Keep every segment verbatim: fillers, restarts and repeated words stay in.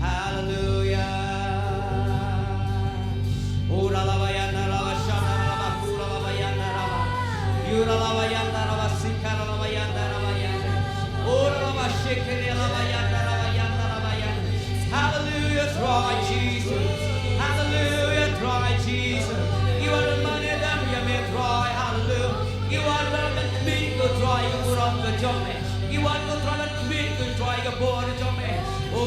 Hallelujah. Ora la bayanda la bashanda la bakura la bayanda la ba. Yura la bayanda la basikara la bayanda la bayanda. Ora la bashekere la bayanda la bayanda la bayanda. Hallelujah, dry Jesus. Hallelujah, dry Jesus. You are the money that you may dry. Hallelujah. You are the miracle dry. You are the jome. You are the dry, miracle dry. You are the jome. Oh.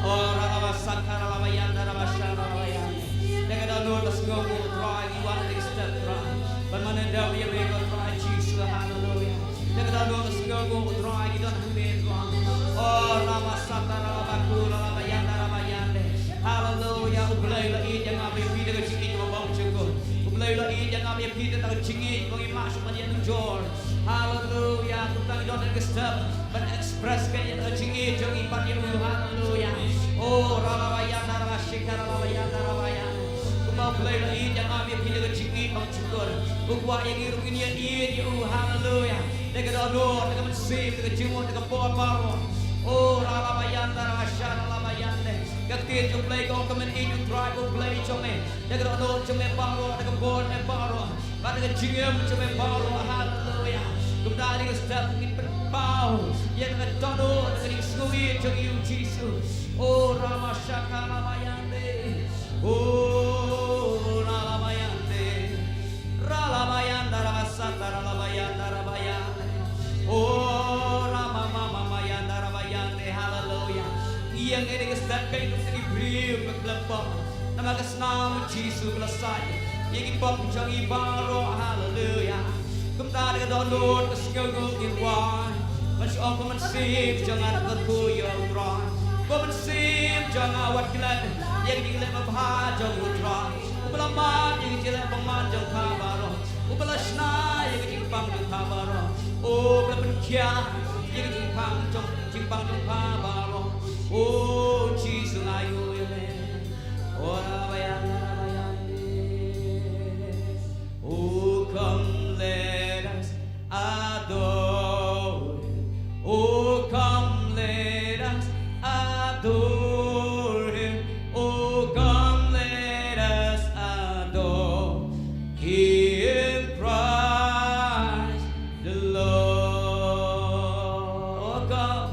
Ora la basakara la bayanda la bashara la bayanda. Dega da nor da sngo mo dry, you want to step dry. Ban mane da wi me ko dry, Jesus, hallelujah. Dega da nor da sngo mo dry, you don't have me dry. Ora la basakara la bakura la bayanda la bayanda. Hallelujah. U Blei la i jang abi pi da ka jingi ba bang jengko. U Blei la i jang abi pi da ka jingi ba i masuk ba dia nujor. Hallelujah. Kumta ngi don ka step ban express ka ïa ka jingïeit jong ngi pat ïa u. Hallelujah. Oh, ralabayanda rabashika ralabayanda rabayanda. Kumba U Blei la ïeit ïa nga, ïa phi da ka jingïeit bad shukor. U kwah ïa ngi ruh ngin ïeit ïa u. Hallelujah. Da ka dohnud, da ka mynsiem, da ka jingmut, da ka por baroh. Oh, ralabayanda rabashika ralabayanda. Ka ktien jong U Blei ka ong ka myn ïeit U Trai ka U Blei jong me. Da ka dohnud jong me baroh, da ka bor me baroh. Bad da ka jingim jong me baroh, haleluya. Kumta ha kane ka step ngin pynpaw ïa ka dohnud, da ka jingsngewieit jong ngi ïa u Jisu. O Ramashaka Ramayande. O Ralamayande. Ralamayanda Ramasata Ralamayanda Ramayande. O Ramamama Mayanda Ramayande. Haleluya. Ïa kane ka step ka ïa ka step ki briew ka khlem pop. Namar ka snam u Jisu ka la sait ïa ki pop jong ngi baroh, haleluya. Kumta da ka dohnud ka sngewnguh ngin wan ban shu ong, ko mynsiem jong nga, kyrkhu ïa U Trai. Ko mynsiem jong nga, wat klet ïa ka jingklet babha jong U Trai. Uba la mad ïa ka jingklet bymman jong pha baroh. Uba la shna ïa ka jingpang jong pha baroh. Uba la pynkhiah ïa ka jingpang jong, jingpang jong pha baroh. O Jisu, nga ainguh ïa me. O Ramayana, Ramayana. Oh, come, let us adore Him. Oh, come, let us adore Him. Oh, come, let us adore Him, Christ the Lord. Oh, come.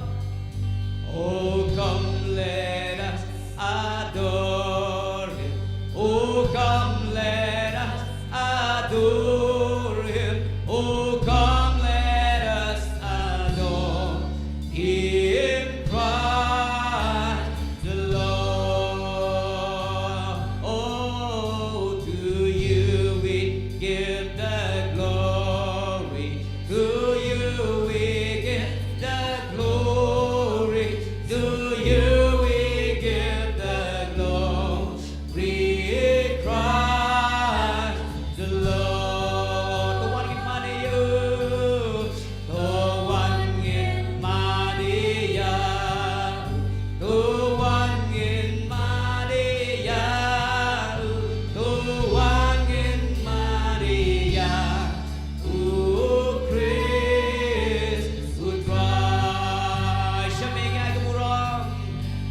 Oh, come, let us adore Him. Oh, come, let us adore Him. Oh, come, let us adore Him, Christ the Lord. Oh, to you we give the glory. To you we give the glory. To you we give the glory, Christ the Lord. To wan ngin mane ïa u. To wan ngin mane ïa u. To wan ngin mane ïa u. To wan ngin mane ïa u. O Khrist U Trai. Sha me ngi ai ka burom.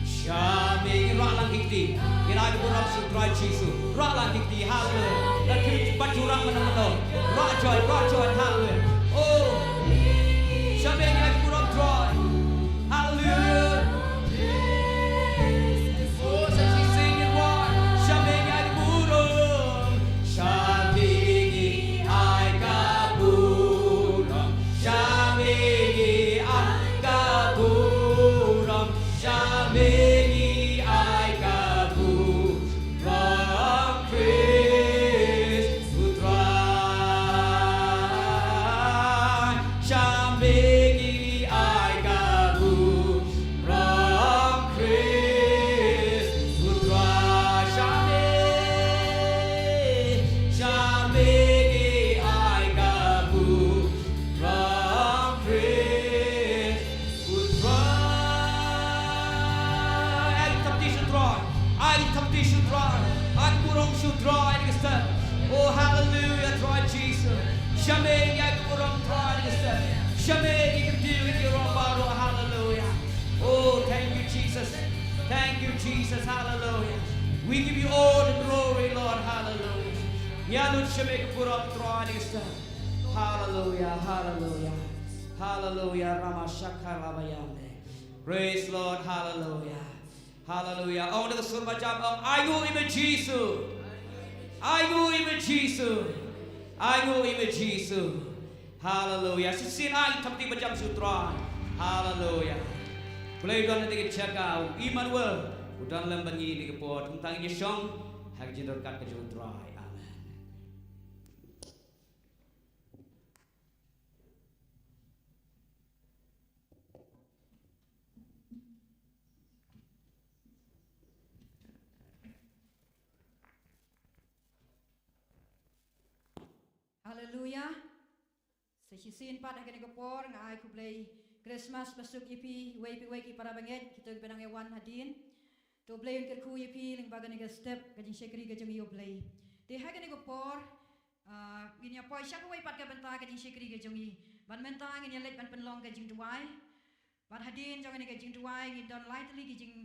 Sha me ngi rah lang ki kti. Ngi ai ka burom sha U Trai Jisu. Rah lang ki kti. Haleluya. Lada phi pat ju rah mynno mynno, rah joi, rah joi. Haleluya. O. Sha me ngi ai ka burom Trai. Haleluya. O, sa shisien ngi rah. Sha me ngi ai ka burom. Shemphang ïa ka burom Trai Jisu. Shemphang ïa ka burom baroh. Hallelujah. Oh, thank you, Jesus. Thank you, Jesus. Hallelujah. We give you all the glory, Lord. Hallelujah. Ïa lut shemphang ïa ka burom Trai Jisu. Hallelujah. Hallelujah. Hallelujah. Rama shakar rabayande. Praise Lord. Hallelujah. Hallelujah. Ong da ka sur bajam ong, "Ai nguh ïa me Jisu. Ai nguh ïa me Jisu. Ai nguh ïa me Jisu." Hallelujah. Shisien ai thapti bajam sha u Trai. Hallelujah. Blei don ha kane ka jaka, u Emmanuel u don lem bad ngi ha kane ka por. Kumta ngin ïa shong ha ka jingdonkam ka jong u Trai. Amen. Haleluya. Sa shisien pat ha kane ka por nga ai khublei Christmas basuk ïa phi, iwei pa iwei ki para bangeit, kito kiba dang ïa wan hadien. To Blei un kyrkhu ïa phi lyngba kane ka step ka jingshakri ka jong ngi, ïa Blei. Te ha kane ka por, ah, ngin ïa poi sha kawei pat ka bynta ka jingshakri ka jong ngi. Ban mynta ngin ïa leit ban pynlong ka jingduwai. Bad hadien jong kane ka jingduwai ngin don lai tylli ki jing,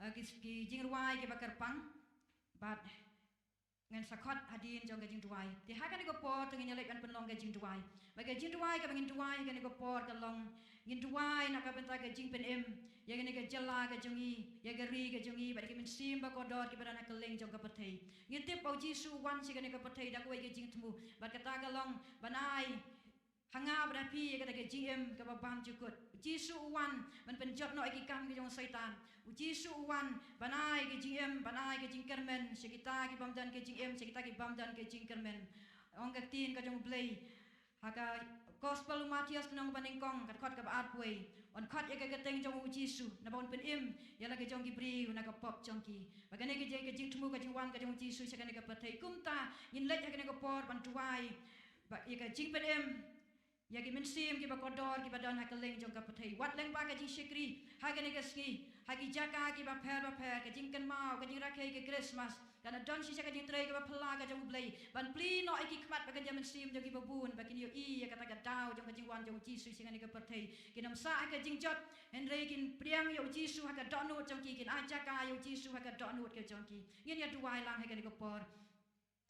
ah, ki, ki jingrwai kiba kyrpang. Bad ngan sa khot hadien jong ka jingduwai. Te ha kane ka por to ngin ïa leit ban pynlong ka jingduwai. Bad ka jingduwai kaba ngin duwai ha kane ka por ka long, ngin duwai na ka bynta ka jingpynim ïa kane ka jylla ka jong ngi, ïa ka ri ka jong ngi, bad ïa ki mynsiem ba kordor kiba don ha kylleng jong ka pyrthei. Ngi tip ba u Jisu u wan sha kane ka pyrthei da kawei ka jingthmu. Bad kata ka long ban ai ha nga bad ha phi ïa kata ka jingim kaba bymjukut. U Jisu u wan ban pynjot noh ïa ki kam ka jong u Soitan. U Jisu u wan ban ai ka jingim, ban ai ka jingkyrmen sha kita ki bym don ka jingim, sha kita ki bym don ka jingkyrmen. Ong ka ktien ka jong u Blei ha ka Gospel u Mathaios, lynnong ba nyngkong, ka dkhot kaba arphew wei. Un khot ïa ka kyrteng jong u Jisu naba un pynim ïa la ka jong ki briew na ka pop jong ki. Bad kane ka jing, ka jingthmu ka jingwan ka jong u Jisu sha kane ka pyrthei. Kumta ngin leit ha kane ka por ban duwai ba ïa ka jingpynim ïa ki mynsiem kiba kordor kiba don ha kylleng jong ka pyrthei. Wat lyngba ka jingshakri ha kane ka sngi, ha ki jaka kiba pher ba pher, ka jingkynmaw, ka jingrakhe ka Christmas, kan don shisha ka jingtrei kaba phylla ka jong u Blei ban plie noh ïa ki khmat bad ka mynsiem jong kiba bun ba kin ïohi ïa kata ka daw jong ka jingwan jong u Jisu sha kane ka pyrthei. Kin ym sah ha ka jingjot, hynrei kin pdiang ïa u Jisu ha ka dohnud jong ki, kin ai jaka ïa u Jisu ha ka dohnud ka jong ki. Ngin ïa duwai lang ha kane ka por.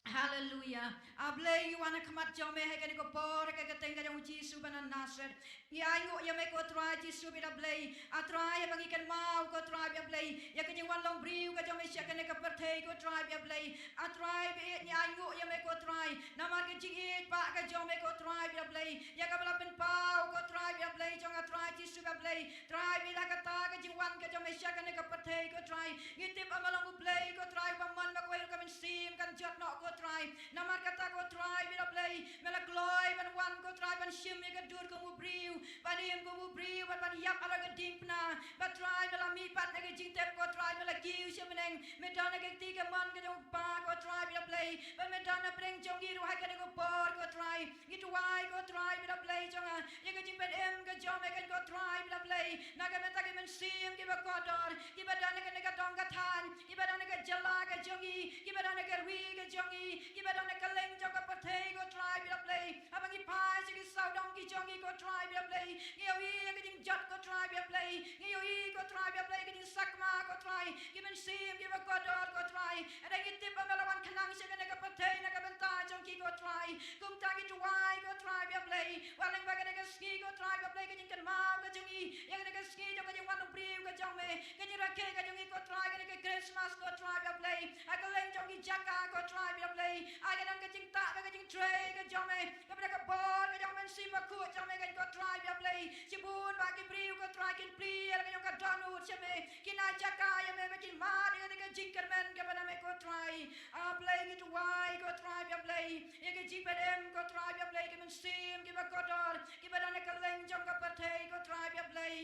Haleluya. A Blei, ngi wan ha khmat jong me ha kane ka por ha ka kyrteng ka jong u Jisu ba na Nasareth. Ngi ainguh ïa me ko Trai Jisu bad a Blei. A Trai, haba ngi kynmaw ko Trai bad a Blei ïa ka jingwan long briew ka jong me sha kane ka pyrthei ko Trai bad a Blei. A Trai bad ngi ainguh ïa me ko Trai namar ka jingïeit ba ka jong me ko Trai bad a Blei. Ïa kaba la pynpaw ko Trai bad a Blei jong a Trai Jisu bad a Blei. Trai bad la kata ka jingwan ka jong me sha kane ka pyrthei ko Trai. Ngi tip ba me long u Blei ko Trai ba man ba kawei ruh ka mynsiem kan jot noh ko Trai. Namar kata ko Trai bad a Blei, me la kloi ban wan ko Trai ban shim ïa ka dur kum u briew, ban im kum u briew, ban, ban ïap halor ka diengphna. Ba Trai me la mihpat na ka jingtep ko Trai, me la kiew sha bneng, me don ha ka kti kamon ka jong u Kpa ko Trai bad a Blei. Ba me don ha pdeng jong ngi ruh ha kane ka por ko Trai. Ngi duwai ko Trai bad a Blei jong nga ïa ka jingpynim ka jong me kan ko Trai bad a Blei. Na ka bynta ki mynsiem kiba kordor, kiba don ha kane ka dong ka thaiñ, kiba don ha ka jylla ka jong ngi, kiba don ha ka ri ka jong ngi, kiba don ha kylleng jong ka pyrthei ko Trai bad a Blei. Haba ngi phai sha ki sawdong ki jong ngi ko Trai bad a Blei, ngi ïohi ïa ka jingjot ko Trai bad a Blei. Ngi ïohi ko Trai bad a Blei ka jingsakma ko Trai, ki mynsiem kiba kordor ko Trai. Hynrei ngi tip ba me la wan khnang sha kane ka pyrthei na ka bynta jong ki ko Trai. Kumta ngi duwai ko Trai bad a Blei, wat lyngba kane ka sngi ko Trai bad a Blei, ka jingkynmaw ka jong ngi ïa kane ka sngi jong ka jingwan long briew ka jong me, ka jingrakhe ka jong ngi ko Trai, kane ka Christmas ko Trai bad a Blei. Ha kylleng jong ki jaka ko Trai bad a Blei, ai ka don ka jingtah bad ka jingtrei ka jong me, kaba da ka bor ka jong u Mynsiem Bakhuid jong me kan ko Trai bad a Blei. Shibun bah ki briew ko Trai kin plie ïa la ka jong ka dohnud sha me, kin ai jaka ïa me ba kin mad ïa ka jingkyrmen kaba na me ko Trai. A Blei, ngi duwai ko Trai bad a Blei ïa ka jingpynim ko Trai bad a Blei, ki mynsiem kiba kordor kiba don ha kylleng jong ka pyrthei ko Trai bad a Blei.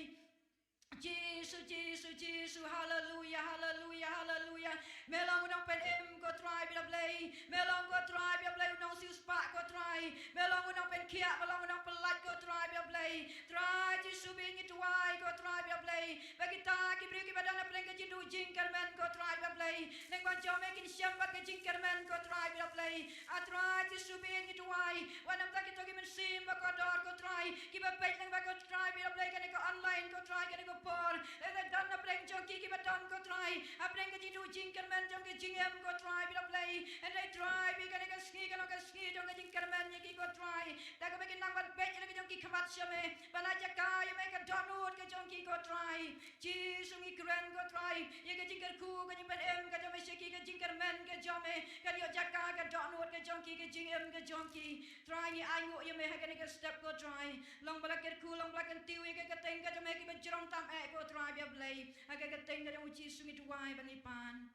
Jisu, Jisu, Jisu, haleluya, haleluya, haleluya. Me long u nongpynim ko Trai bad a Blei. Me long ko Trai bad a Blei u nongsiewspah ko Trai. Me long u nongpynkhiah, me long u nongpyllait ko Trai bad a Blei. Trai Jisu, ba ngi duwai ko Trai bad a Blei ba kita ki briew kiba don ha pdeng ka jingduh jingkyrmen ko Trai bad a Blei, lyngba jong me kin shem bad ka jingkyrmen ko Trai bad a Blei. A Trai Jisu, bad ngi duwai, wat nym tang kito ki mynsiem ba kordor ko Trai, kiba peit lyngba ko Trai, bad la Blei kane ka online ko Trai, kane ka por, eh, don na pdeng jong ki kiba don ko Trai, ha pdeng ka jingduh jingkyrmen jong ka jingim ko Trai, bad la Blei, eh, Trai, bad kane ka sngi ka long ka sngi jong ka jingkyrmen ïa ki ko Trai, da kaba kin nang ban peit ïa la ka jong ki khmat sha me, ban ai jaka ïa me ka dohnud ka jong ki ko Trai. Jisu ngi kren ko Trai, ïa ka jingkyrkhu ka jingpynim ka jong me sha ki, ka jingkyrmen ka jong me, kan ïoh jaka ka dohnud ka jong ki, ka jingim ka jong ki. Trai ngi ainguh ïa me ha kane ka step ko Trai. Long ba la kyrkhu, long ba la kyntiew ïa ka kyrteng ka jong me kiba jrong tam eh ko Trai bad la Blei. Ha ka kyrteng ka jong u Jisu ngi duwai bad ngi pan.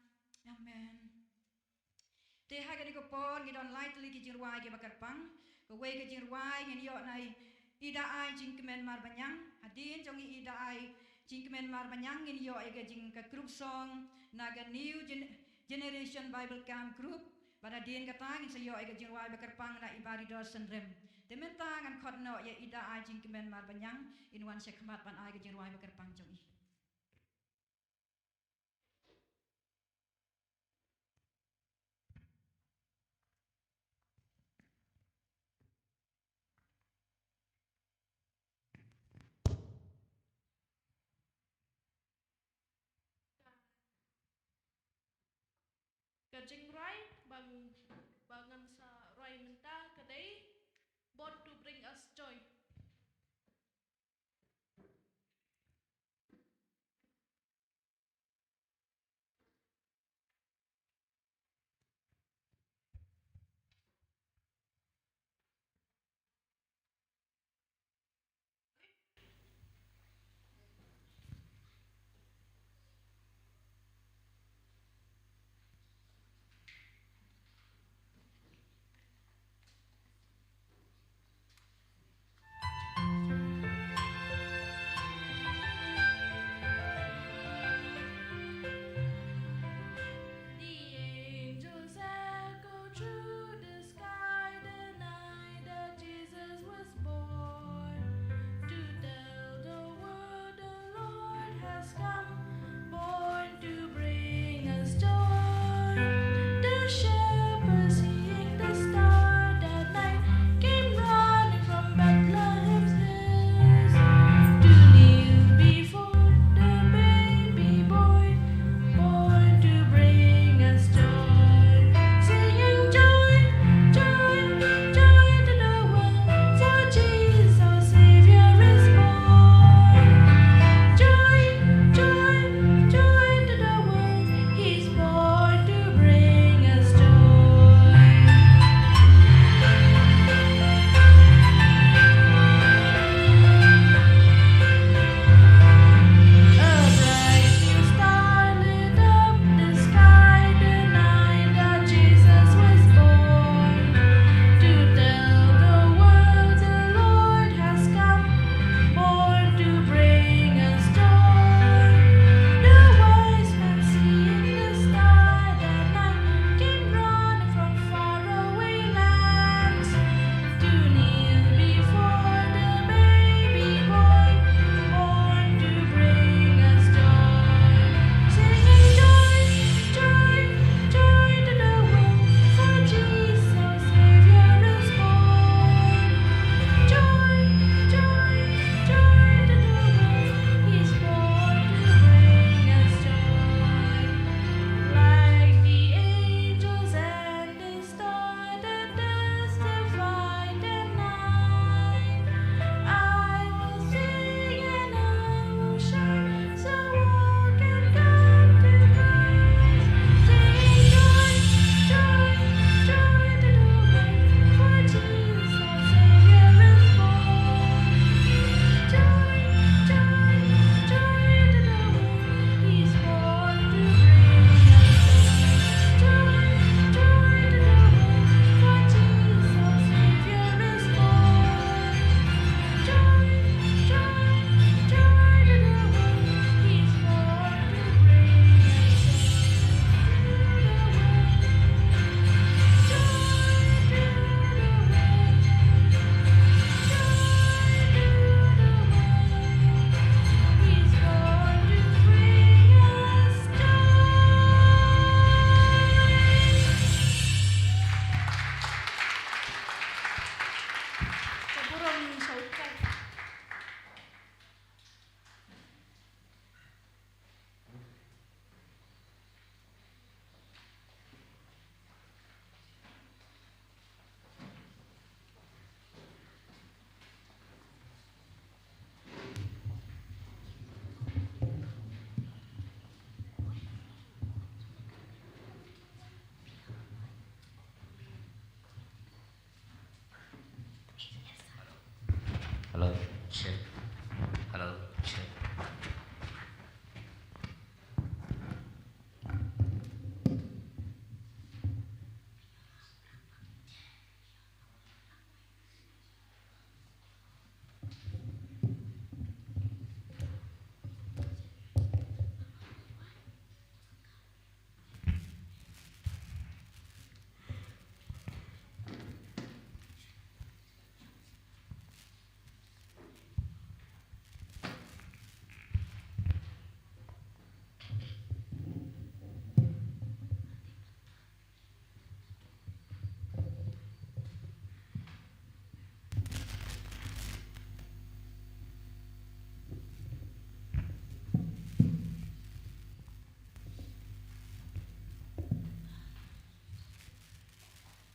Amen. Te ha kane ka por ngi don lai tylli ki jingrwai kiba kyrpang. Kawei ka jingrwai ngin ïoh na i Da Ai Jingkmen Marbaniang. Hadien jong i Da Ai Jingkmen Marbaniang ngin ïoh ïa ka jing ka group song na ka New Gen-, Generation Bible Camp Group. Bad hadien kata ngin sa ïoh ïa ka jingrwai ba kyrpang na i Baridor Synrem. Te mynta ngan khot noh ïa i Da Ai Jingkmen Marbaniang in wan sha khmat ban ai ka jingrwai ba kyrpang jong i. Ka jingrwai ba, ba ngan sa rwai mynta ka dei Born to Bring Us Joy.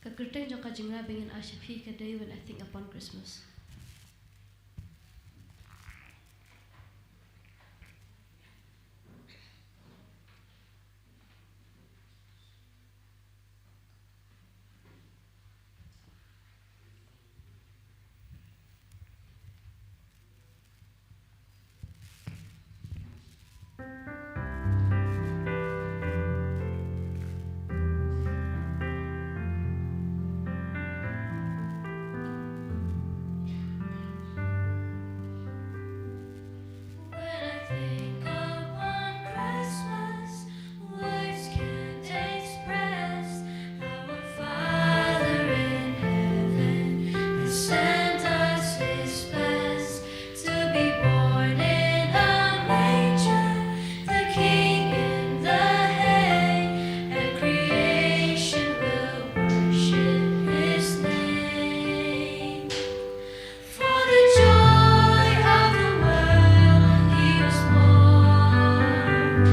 Ka kyrteng jong ka jingrwai ba ngin ai sha phi ka dei When I Think Upon Christmas. When I think upon Christmas, words can't express how our Father in heaven has sent us his best. To be born in a manger, the King in the hay, and creation will worship his name. For the joy of the world he was born,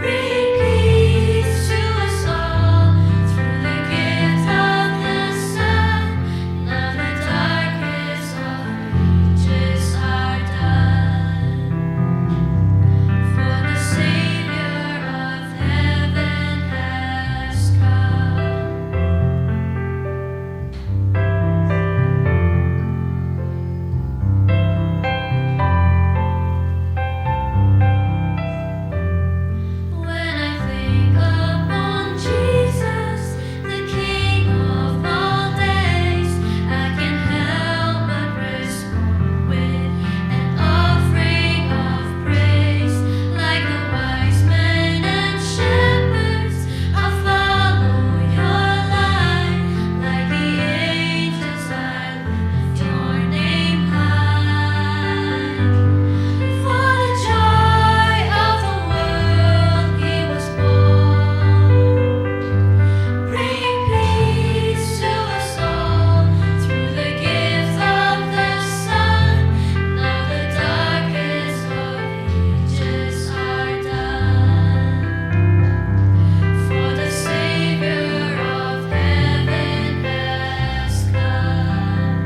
bringing peace to us all through the gift of the Son. Now the darkness of ages are done, for the Savior of heaven has come. When I think upon Jesus, the King of all days, I can help but respond with an offering of praise. Like the wise men and shepherds, I'll follow your light. Like the angels, I lift your name high. For the joy of the world he was born, bringing peace to us all through the gift of the Son. Now the darkest of ages are done, for the Savior of heaven has come.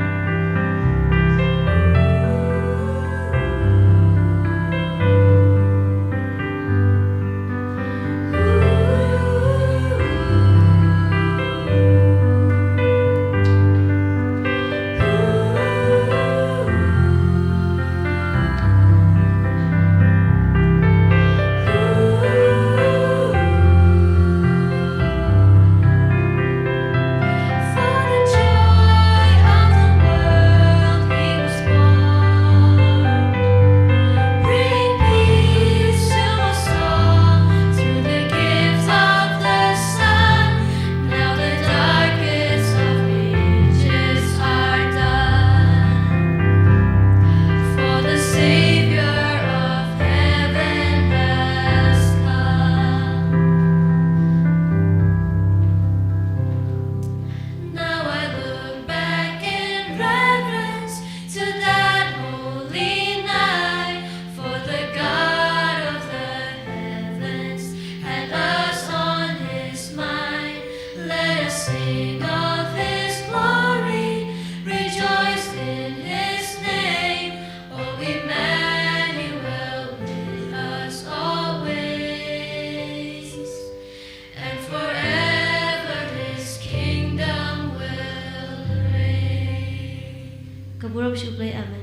For the joy of the world he was born, bringing peace to us all through the gift of the Son. Now the darkest of ages are done, for the Savior of heaven has come. Now I look back in reverence to that holy night, for the God of the heavens had us on his mind. Let us sing of his glory, rejoice in his name. O Emmanuel, with us always, and forever his kingdom will reign. Ka burom sha U Blei, amen.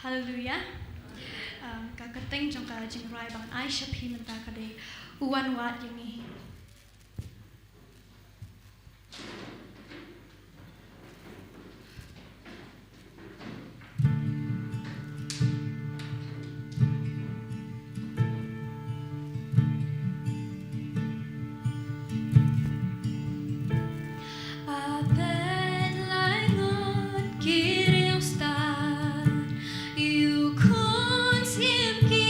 Haleluya. Um, ka kyrteng jong ka jingrwai ba ngan ai sha phi mynta ka dei U Wan Wad ïa ngi. A peit lai ngut ki riewstad, ïa u khun syiem ki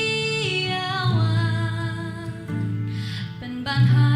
ïa wan pynban ha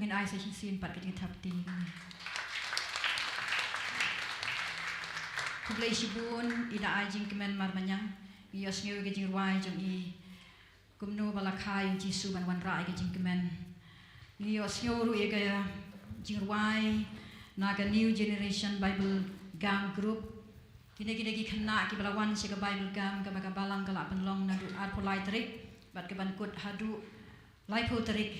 Ngin ai sa shisien pat ka jingthap kti. Khublei shibun, i da ai jingkmen marmanyang. Ngi ïohsngew ïa ka jingrwai jong i. Kumno ba la kha ïa u Jisu ban wanrah ïa ka jingkmen. Ngi ïohsngew ruh ïa ka jingrwai na ka New Generation Bible Camp Group. Kine, kine ki khynnah kiba la wan sha ka Bible Camp kaba ka balang ka la pynlong naduh arphew lai tarik bad ka ban kut haduh laiphew tarik.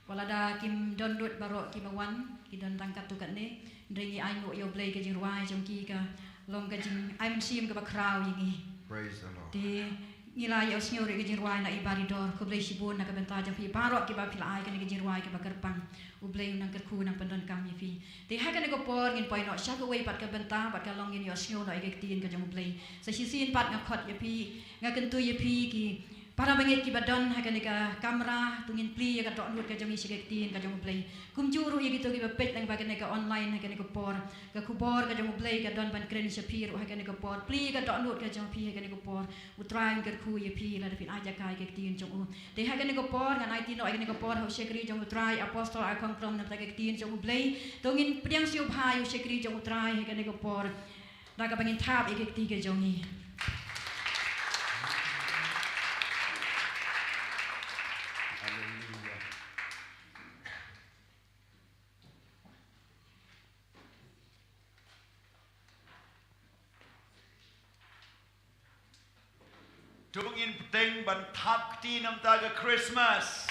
Wat lada kim don lut baroh kiba wan, ki don tang katto katne. Hynrei ngi ainguh ïa U Blei, ka jingrwai jong ki ka long ka jingai mynsiem kaba khraw ïa ngi. Praise the Lord. Te ngi la ïohsngew ruh ïa ka jingrwai na i Baridor. Khublei shibun na ka bynta jong phi baroh kiba phi la ai kane ka jingrwai kaba kyrpang. U Blei un nang kyrkhu, un nang pyndonkam ïa phi. Te ha kane ka por ngin poi noh sha kawei pat ka bynta, bad ka long ngin ïohsngew noh ïa ka ktien ka jong U Blei. Sa shisien pat nga khot ïa phi, nga kyntu ïa phi ki para bangeit kiba don ha kane ka kamra, to ngin plie ïa ka dohnud ka jong ngi sha ka ktien ka jong U Blei. Kumjuh ruh ïa kito kiba peit lyngba kane ka online ha kane ka por. Ka khubor ka jong U Blei ka don ban kren sha phi ruh ha kane ka por. Plie ïa ka dohnud ka jong phi ha kane ka por. U Trai un kyrkhu ïa phi lada phin ai jaka ïa ka ktien jong u. Te ha kane ka por ngan aiti noh ïa kane ka por ha u shakri jong U Trai, Apostol Arkhongkhlom, na ka bynta ka ktien jong U Blei. To ngin pdiang sngewbha ïa u shakri jong U Trai ha kane ka por. Da kaba ngin thap ïa ka kti ka jong ngi. Haleluya. To ngin bteng ban thap kti na ka bynta ka Christmas.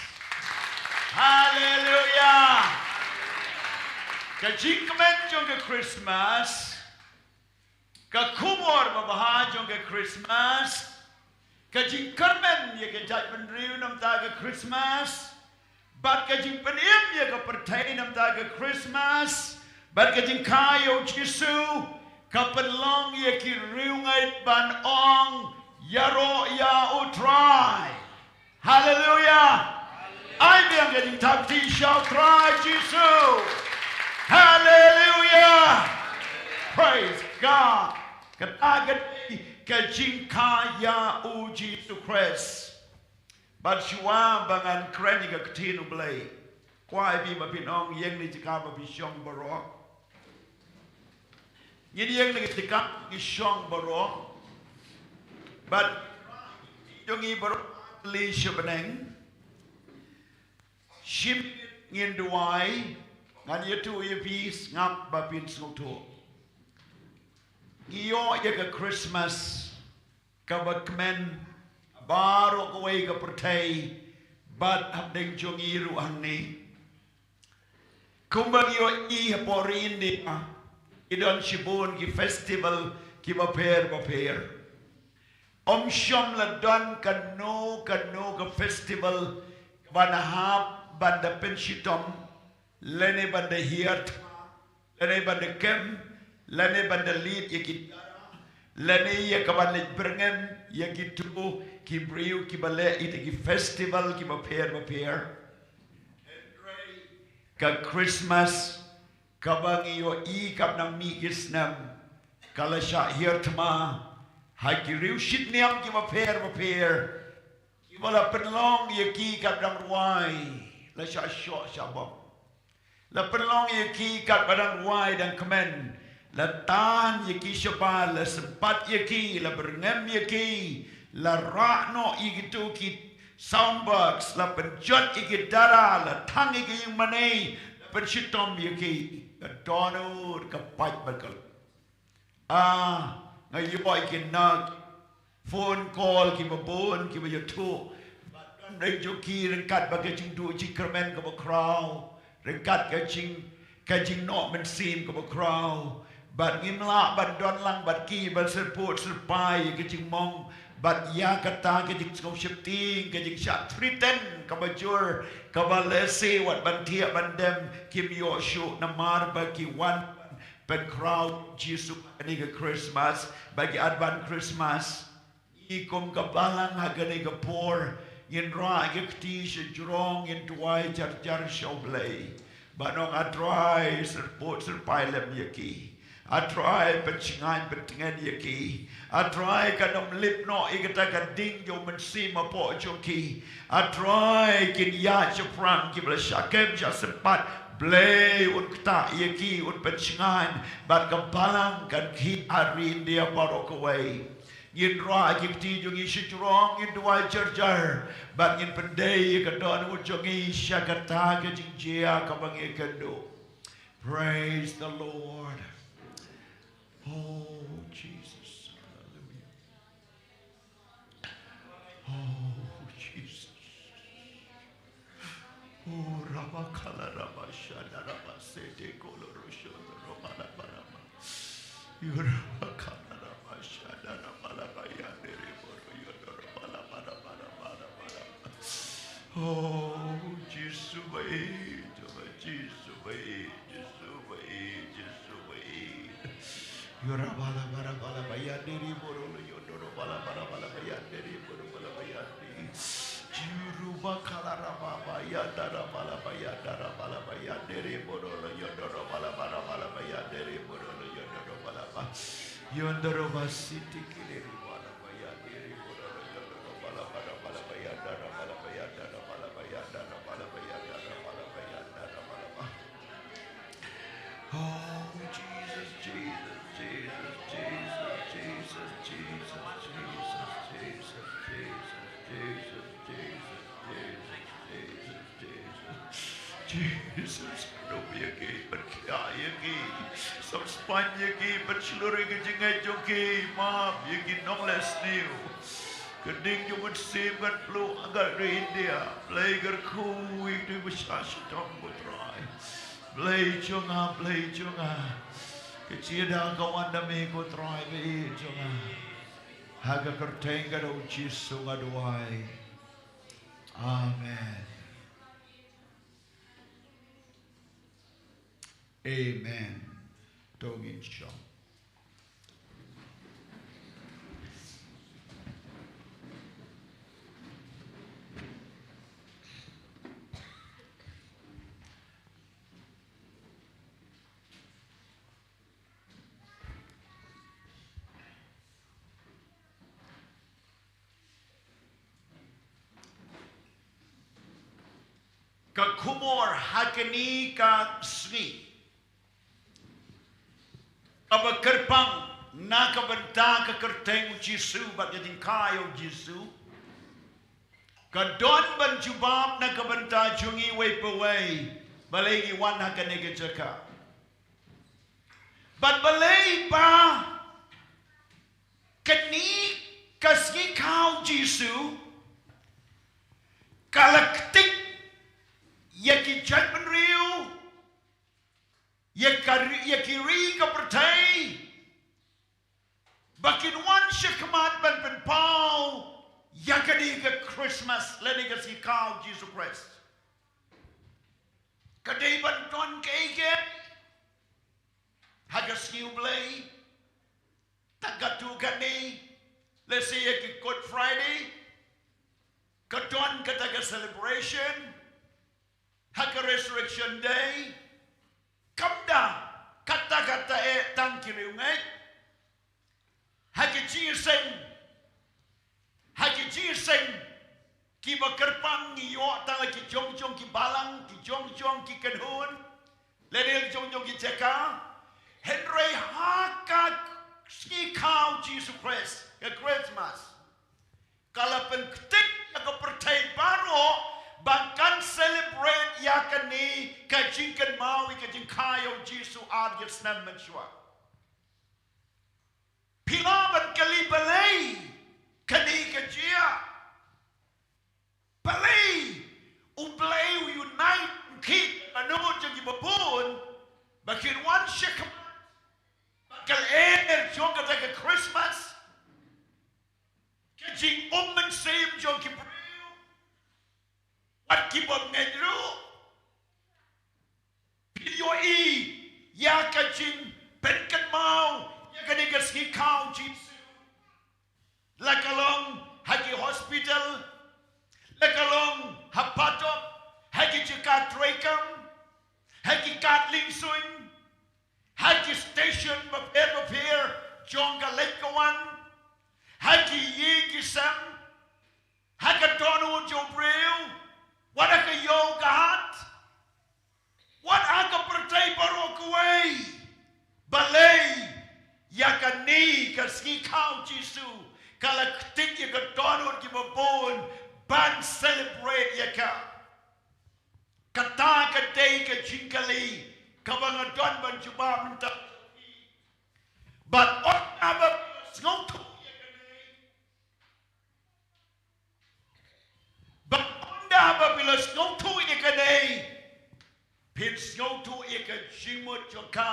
Haleluya. Ka jingkmen jong ka Christmas, ka khubor babha jong ka Christmas, ka jingkyrmen ïa ka jaitbynriew na ka bynta ka Christmas, bad ka jingpynim ïa ka pyrthei na ka bynta ka Christmas, bad ka jingkha ïa u Jisu, ka pynlong ïa ki riewngeit ban ong, ïaroh ïa U Trai. Haleluya. Ai biang ka jingthap kti sha U Trai Jisu. Haleluya. Praise God. Kata ka dei ka jingkha ïa u Jisu Khrist. Bad shuwa ba ngan kren ïa ka ktien U Blei, kwah ïa phi ba phin ong, ïeng na ka jaka ba phi shong baroh. Ngin ïeng na ka jaka ba ngi shong baroh. Bad jong ngi baroh, kylli sha bneng. Shim ngin duwai, ngan ïathuh ïa phi, sngap ba phin sngewthuh. Ngi ïoh ïa ka Christmas kaba kmen baroh kawei ka pyrthei, bad hapdeng jong ngi ruh hangne. Kumba ngi ïohi hapoh ri India, ki don shibun ki festival kiba pher bapher. Ym shym la don kano kano ka festival kaba hap ban da pynshitom, lane ban da hiar thma, lane ban da kem, lane ban da leit ïa ki dara, lane ïa ka ban leit byrngem ïa kito ki briew kiba leh ïa ki festival kiba pher bapher. Hynrei ka Christmas kaba ngi ïohi kaba nang mih ki snem, ka la shah hiar thma ha ki riew shitniam kiba pher bapher, kiba la pynlong ïa ki kaba dang rwai, la shah shoh shah bam. La pynlong ïa ki katba dang rwai dang kmen. La tan ïa ki shabar, la sympat ïa ki, la byrngem ïa ki, la rah noh ïa kito ki sound box, la pynjot ïa ki dara, la thang ïa ki ïingmane, la pynshitom ïa ki. Ka dohnud ka pait bad ka Ah, nga ïoh ïa ki na phone call kiba bun, kiba ïathuh. Bad don ryngkat ki, ryngkat bad ka jingduh jingkyrmen kaba khraw, ryngkat ka jing, ka jingnoh mynsiem kaba khraw. Bad ngim lah ban don lang bad ki ban syrpud syrpai ïa ka jingmong, bad ïa kata ka jingsngew sheptieng, ka jingshah threaten kaba jur, kaba lehse wat ban thiah ban dem, kim ïoh shuh namar ba ki wan pynkhraw Jisu ha kane ka Christmas, ba ki advance Christmas. Ngi kum ka balang ha kane ka por, ngin rah ka kti sha jrong, ngin duwai jar jar sha U Blei. Ban ong, A Trai, syrpud syrpai lem ïa ki. A Trai, pynshngaiñ pyntngen ïa ki. A Trai, kan ym lip noh ïa kata ka ding jong u Mynsiem hapoh jong ki. A Trai, kin ïaid shaphrang, kiba la shah kem shah sympat. Blei un ktah ïa ki, un pynshngaiñ bad ka balang kan khih ha ri India baroh kawei. Ngin rah ïa ki kti jong ngi shajrong, ngin duwai jar jar bad ngin pyndei ïa ka dohnud jong ngi sha kata ka jingjia kaba ngi kynduh. Praise the Lord. Oh, Jesus. Hallelujah. Oh, Jesus. Oh, Rabakala Rabashada Rabasete Kolorosho Robalaba. Yorabakala Rabashada Rabalaba Yandere Boro Yodoro Balaba Rabala Balaba. Oh, Jisu baik, Jisu baik, Jisu baik, Jisu baik. Yora bala bala bala bayandiri borolo yondoro bala bala bala bayandiri boro bala bayandi. Juru bakala raba bayanda raba la bayanda raba la bayandiri borolo yondoro bala bala bala bayandiri borolo yondoro bala ba. Yondoro basiti kiliri bala bayandiri borolo yondoro bala bala bala bayanda raba la bayanda raba la bayanda raba la bayanda raba la bayanda raba la ba. Oh, Jesus, Jesus, Jesus. Jesus, pyndonkam ïa ki, pynkhia ïa ki, sngewspain ïa ki, pynshlur ïa ki jingngeit jong ki, map ïa ki nongleh sniew. Ka ding jong u Mynsiem kan pluh ha ka ri India. Blei kyrkhu ïa ki ba shah shitom, ko Trai. Blei jong nga, Blei jong nga. Ka jingïada ka wan na me, ko Trai, baieit jong nga. Ha ka kyrteng ka jong u Jisu nga duwai. Amen. Amen. To ngin shong. Ka khubor ha kane ka sngi kaba kyrpang na ka bynta ka kyrteng u Jisu bad ka jingkha ïa u Jisu ka don ban jubab na ka bynta jong ngi uwei pa uwei. Balei ngi wan ha kane ka jaka? Bad balei ba kane ka sngi kha u Jisu ka la ktik ïa ki jaitbynriew, ïa ka ri, ïa ki ri ka pyrthei ba kin wan shakhmat ban pynpaw ïa kane ka Christmas lane ka sngi kha u Jisu Khrist? Ka dei ban don kaei kaei ha ka sngi U Blei? Tang katto katne, let's say, ha ki Good Friday ka don kata ka celebration, ha ka Resurrection Day kam don kata kata eh tang ki riewngeit. Ha ki jingïaseng, ha ki jingïaseng kiba kyrpang ngi ïoh tang la ki jong jong ki balang, ki jong jong ki kynhun, lane la ki jong jong ki jaka. Hynrei ha ka sngi kha u Jisu Khrist, ka Christmas, ka la pynktik ïa ka pyrthei baroh ba kan celebrate ïa kane ka jingkynmaw ïa ka jingkha ïa u Jisu ar hajar snem mynshuwa. Phi lah ban kylli balei kane ka jia? Balei U Blei u unite, u khih, na ka dohnud jong kiba bun ba kin wan shakhmat bad ka lyer jong kata ka Christmas, ka jingum mynsiem jong ki briew, wat ki bym ngeit ruh? Phi ïohi ïa ka jingpynkynmaw ïa kane ka sngi kha u Jisu, la ka long ha ki hospital, la ka long ha phatok, ha ki jaka treikam, ha ki kad liengsuiñ, ha ki station ba jong ka leit ka wan ha ki ïing ki sem, ha ka dohnud jong u briew, wat ha ka ïew ka hat, wat ha ka pyrthei baroh kawei. Balei ïa kane ka sngi khaw Jisu ka la ktik ïa ka dohnud kiba bun ban celebrate ïa ka? Kata ka dei ka jingkylli kaba nga don ban jubab mynta. Bad ynda ba phi la sngewthuh ïa kane, bad ynda ba phi la sngewthuh ïa kane, phin sngewthuh ïa ka jingmut jong ka,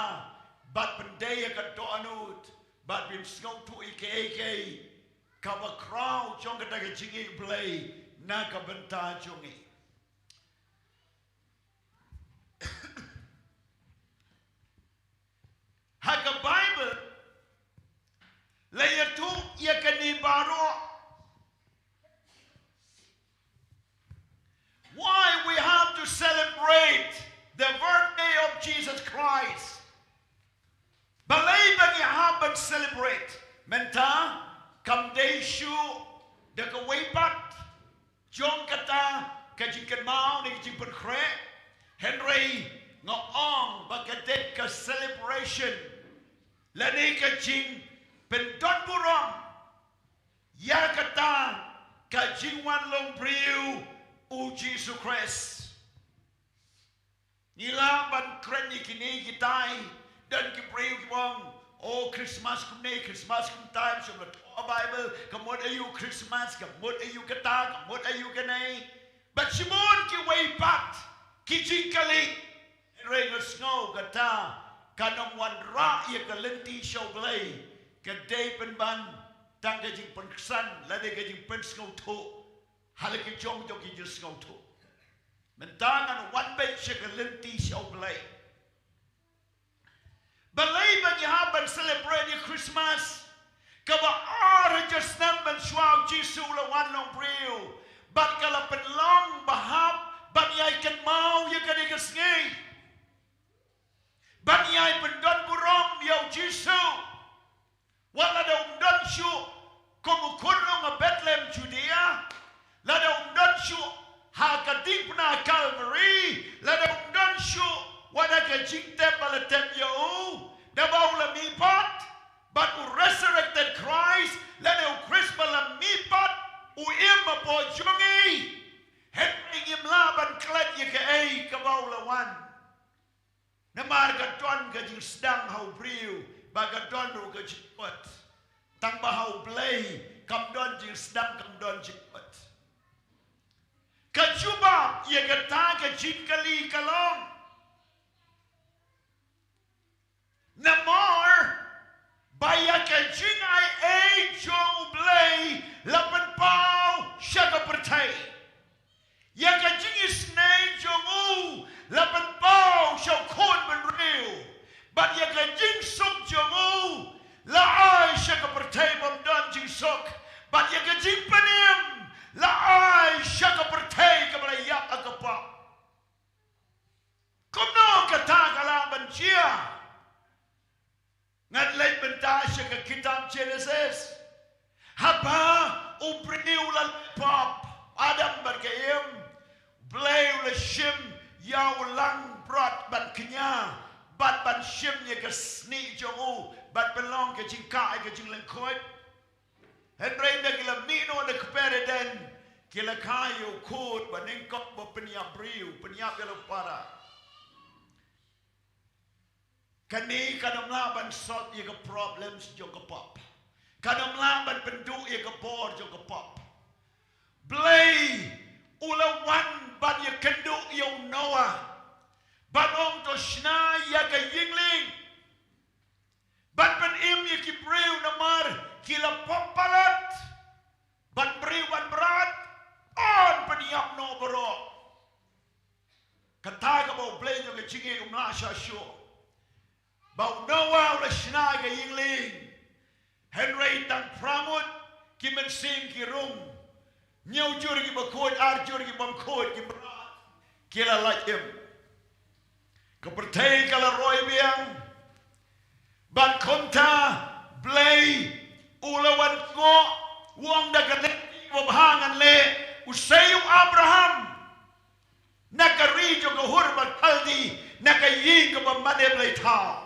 bad pyndei ïa ka dohnud, bad phin sngewthuh ïa kaei kaei kaba khraw jong kata ka jingïeit Blei na ka bynta jong ngi. Ha ka Baibl la ïathuh ïa kane baroh. Why we have to celebrate the birthday of Jesus Christ? Balei ba ngi hap ban celebrate? Mynta kam dei shuh da kawei pat jong kata ka jingkynmaw ne ka jingpynkhreh, hynrei nga ong ba ka dei ka celebration lane ka jingpyndonburom ïa kata ka jingwan long briew u Jisu Khrist. Ngi lah ban kren ïa kine kitai, don ki briew ki ong, "Oh, Christmas kumne, Christmas kumtai, shu la thoh Baibl, ka mut aïu Christmas, ka mut aïu kata, ka mut aïu kane." Bad shibun kiwei pat ki jingkylli. Hynrei nga sngew kata kan ym wanrah ïa ka lynti sha U Blei, ka dei pynban tang ka jingpynksan lane ka jingpynsngewthuh ha la ki jong jong ki jingsngewthuh. Mynta ngan wan beit sha ka lynti sha U Blei. Balei ba ngi hap ban celebrate ïa Christmas? Kaba ar hajar snem mynshuwa u Jisu u la wan long briew, bad ka la pynlong ba hap ban ïai kynmaw ïa kane ka sngi, ban ïai pyndonburom ïa u Jisu. Wat lada um don shuh kum u khunlung ha Bethlehem Judea, lada um don shuh ha ka diengphna Calvary, lada um don shuh wat ha ka jingtep ba la tep ïa u, da ba u la mihpat, bad u resurrected Christ, lane u Khrist ba la mihpat, u im hapoh jong ngi. Hynrei ngim lah ban klet ïa kaei kaba u la wan. Namar ka don ka jingsdang ha u briew, ba ka don ruh ka jingkut. Tang ba ha U Blei kam don jingsdang, kam don jingkut. Ka jubab ïa kata ka jingkylli ka long, namar ba ïa ka jingai ei jong U Blei la pynpaw sha ka pyrthei. Ïa ka jingisynei jong u la pynpaw sha u khun bynriew. Bad ïa ka jingsuk jong u la ai sha ka pyrthei bym don jingsuk. Bad ïa ka jingpynim la ai sha ka pyrthei kaba la ïap ha ka pop. Kumno kata ka lah ban jia? Ngan leit mynta sha ka kitab Genesis. Haba u briew u la leh pop, Adam bad ka Im, Blei u la shim ïa u langbrot ban kñia, bad ban shim ïa ka snieh jong u, bad pynlong ka jingkah ïa ka jinglyngkhuid. Hynrei ynda ki la mih noh na kper Eden, ki la kha ïa u khun ba nyngkong ba pynïap briew, pynïap ïa la para. Kane kan ym lah ban solve ïa ka problems jong ka pop. Kan ym lah ban pynduh ïa ka bor jong ka pop. Blei u la wan ban ïakynduh ïa u Noah, ban ong to shna ïa ka ïinglieng, ban pynim ïa ki briew namar ki la pop palat. Ban briew ban mrad, yn pynïap noh baroh. Kata kaba U Blei jong ka jingïeit um lah shah shuh. Ba u Noah u la shna ka ïinglieng. Hynrei tang phra ngut ki mynsiem ki rung. Hynñiew jur ki bakhuid, ar jur ki bym khuid, ki mrad. Ki la lait im. Ka pyrthei ka la roi biang. Bad kumta Blei U la wan kohnguh, u ong da kane, u babha ngan leh, u sei u Abraham na ka ri jong ka Ur bad Kaldi, na ka ïing kaba mane blei thaw.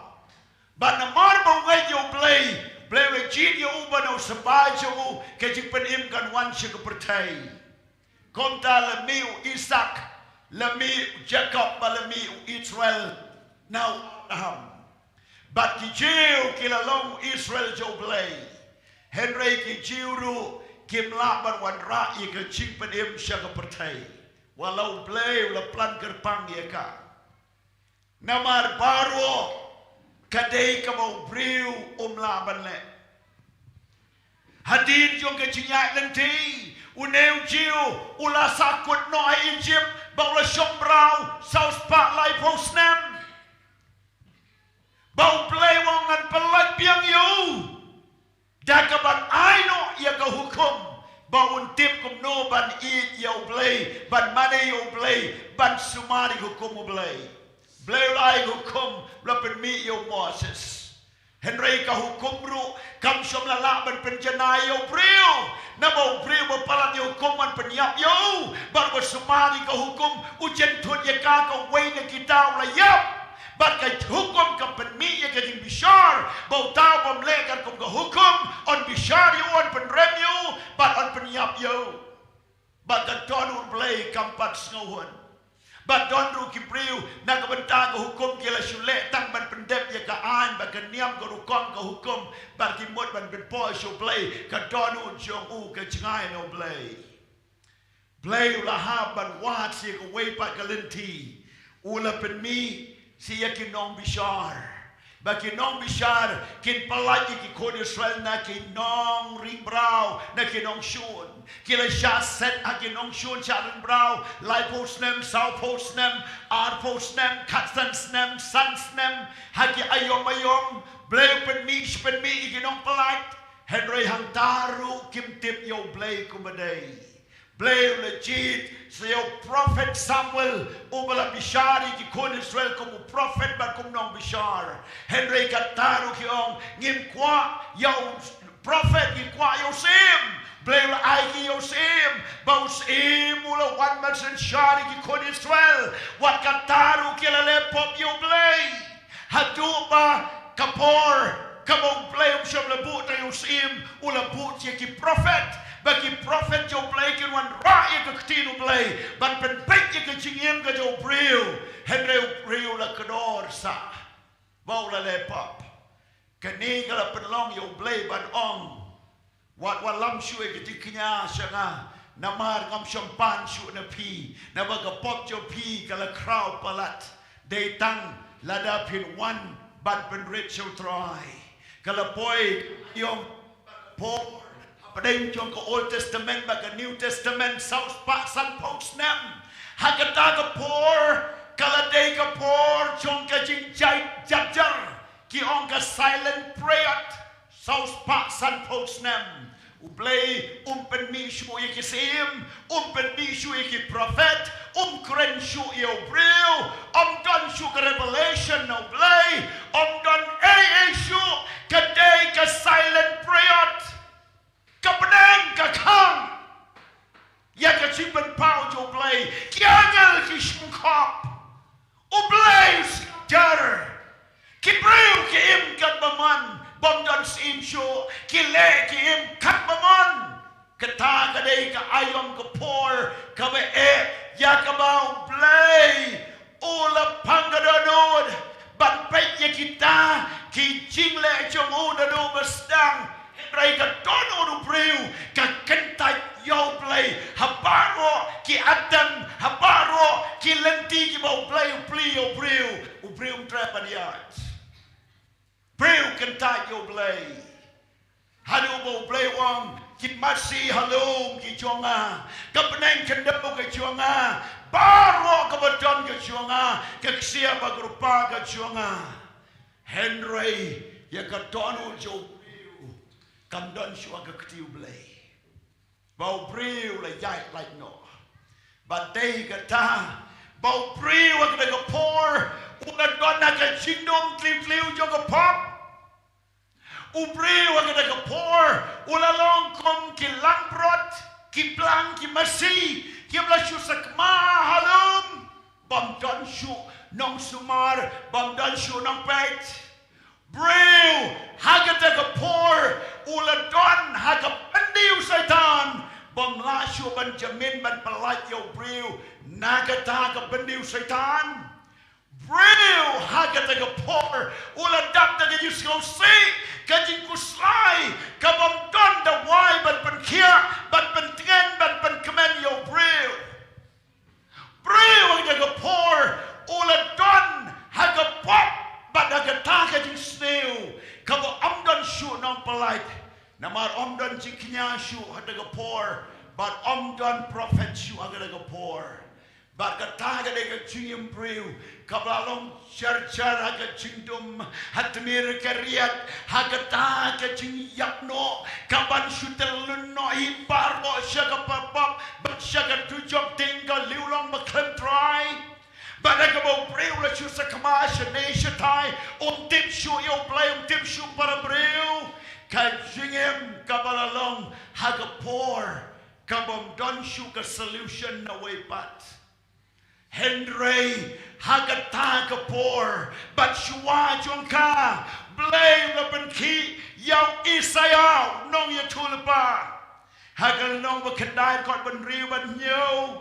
Bad namar ba u ngeit ïa U Blei, Blei u la jied ïa u ba na u symbai jong u ka jingpynim kan wan sha ka pyrthei. Kumta la mih u Isaak, la mih u Jakob, bad la mih u Israel na u Abraham. Bad ki Jiw ki la long u Israel jong U Blei. Hynrei ki Jiw ruh kim lah ban wanrah ïa ka jingpynim sha ka pyrthei, wat la U Blei u la plan kyrpang ïa ka. Namar baroh ka dei kaba u briew um lah ban leh. Hadien jong ka jingïaid lynti, une u Jiw u la sahkut noh ha Ijipt, ba u la shong mraw saw spah laiphew snem. Ba U Blei u ong ngan pyllait biang ïa u da kaban ai noh ïa ka hukum, ba un tip kumno ban ïeit ïa U Blei, ban mane ïa U Blei, ban sumar ïa ka hukum U Blei. Blei u la ai ka hukum, u la pynmih ïa u Moses. Hynrei ka hukum ruh kam shym la lah ban pynjanai ïa u briew. Naba u briew ba palat ïa u hukum ban pynïap ïa u, bad ba sumar ïa ka hukum, u jynthut ïa ka, kawei na kita u la ïap. Bad ka hukum ka pynmih ïa ka jingbishar, ba uta u bym leh katkum ka hukum yn bishar ïa u, yn pynrem ïa u, bad yn pynïap ïa u. Bad ka dohnud U Blei kam pat sngewhun. Bad don ruh ki briew na ka bynta ka hukum ki la shu leh tang ban pyndep ïa ka aiñ bad ka niam ka rukom ka hukum, bad ki mut ban pynpoi sha U Blei ka dohnud jong u ka jngai na U Blei. Blei u la hap ban wad sha kawei pat ka lynti, u la pynmih sha ïa ki nongbishar. Ba ki nongbishar kin pyllait ïa ki khun Israel na ki nongring mraw, na ki nongshun. Ki la shah set ha ki nongshun shah ring mraw, laiphew snem, sawphew snem, arphew snem, khatsan snem, san snem, ha ki aïom aïom, Blei u pynmih shi pynmih ïa ki nongpyllait. Hynrei hangta ruh kim tip ïa U Blei kumba dei. Blei u la jied sha ïa u prophet Samuel, uba la bishar ïa ki khun Israel kum u prophet bad kum nongbishar. Hynrei kata ruh ki ong, ngim kwah ïa u prophet, ngi kwah ïa u syiem. Blei u la ai ki ïa u syiem, ba u syiem u la wan ban synshar ïa ki khun Israel. Wat kata ruh ki la leh pop ïa U Blei. Haduh ba ka por kaba U Blei um shym la buh tang ïa u syiem, u la buh ïa ki prophet, ba ki prophet jong U Blei kin wanrah ïa ka ktien U Blei, ban pynbeit ïa ka jingim ka jong u briew. Hynrei u briew u la kordor sah, ba u la leh pop. Kane ka la pynlong ïa U Blei ban ong, wat wallam shuh ïa ka jingkñia sha nga, namar ngam shym pan shuh na phi, naba ka pop jong phi ka la khraw palat. Dei tang lada phin wan ban pynrit sha U Trai. Ka la poi ïa u por hapdeng jong ka Old Testament bad ka New Testament, saw spah sanphew snem. Ha kata ka por ka la dei ka por jong ka jingjai jar jar. Ki ong ka silent period, saw spah sanphew snem. U Blei um pynmih shuh ïa ki syiem, um pynmih shuh ïa ki prophet, um kren shuh ïa u briew, um don shuh ka revelation na U Blei, um don ei ei shuh, ka dei ka silent period. Ka bneng ka khang ïa ka jingpynpaw jong U Blei, ki angel ki shongkhop. U Blei u sngewjar. Ki briew ki im katba mon, bym don syiem shuh, ki leh ki im katba mon. Kata ka dei ka aïom ka por kaba eh ïa kaba U Blei u la pang ka dohnud ban peit ïa kita ki jingleh jong u naduh ba sdang. Hynrei ka dohnud u briew ka kyntait ïa U Blei. Ha baroh ki atem, ha baroh ki lynti kiba U Blei u plie ïa u briew, u briew um treh ban ïaid. Briew kyntait ïa U Blei. Haduh ba U Blei u ong, ki masi ha lum ki jong nga, ka bneng khyndew ka jong nga, baroh kaba don ka jong nga, ka ksiar bad ka rupa ka jong nga. Hynrei ïa ka dohnud jong u briew kam don shuh ha ka kti U Blei. Ba u briew u la ïaid lait noh. Bad dei kata ba u briew ha kata ka por u la don ha ka jingdum tliw tliw jong ka pop. U briew ha kata ka por u la long kum ki langbrot, ki plang, ki masi, kiba la shu sakma ha lum. Bym don shuh nongsumar, bym don shuh nongpeit. Briew ha kata ka por u la don ha ka byndi u Soitan, bym lah shuh ban jamin ban pyllait ïa u briew na kata ka byndi u Soitan. Briew ha kata ka por u la dap da ka jingsngewsih, ka jingkhuslai, ka bym don dawai ban pynkhiah, ban pyntngen, ban pynkmen ïa u briew. Briew ha kata ka por u la don ha ka pop bad ha kata ka jingsniew, kaba ym don shuh nongpyllait. Namar ym don jingkñia shuh ha kata ka por, bad ym don prophet shuh ha kata ka por. Bad kata ka dei ka jingim briew kaba la long jar jar ha ka jingdum, ha tmier ka riat, ha kata ka jingïap noh, kaban shu tyllun noh hi baroh sha ka pop, bad sha ka dujok ding ka lieh long ba khlem trai. Bad ha kaba u briew u la shu sakma shane shatai, um tip shuh ïa u Blei, um tip shuh para briew. Ka jingim kaba la long ha ka por kaba ym don shuh ka solution na wei pat. Hynrei ha kata ka por bad shuwa jong ka, Blei u la pynkhih ïa u Isaïah u nongïathuhlypa. Ha ka lynnong ba khyndai, dkhot ba hynriew bad hynñiew,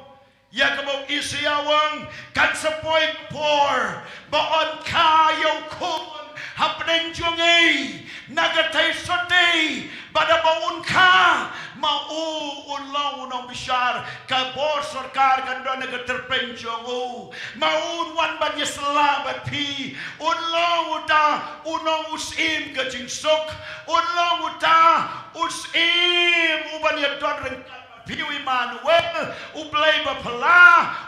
ïa kaba u Isaïah u ong, kan sa poi ka por ba yn kha ïa u khun hapdeng jong ngi na ka theisotti, bad haba un kha, ma u un long u nongbishar, ka bor sorkar kan don ha ka tyrpeng jong u. Ma u un wan ban ïasylla bad phi, un long uta u nong u syiem ka jingsuk, un long uta u syiem uban ïadon ryngkat bad phi, u Immanuel, u Blei ba phylla,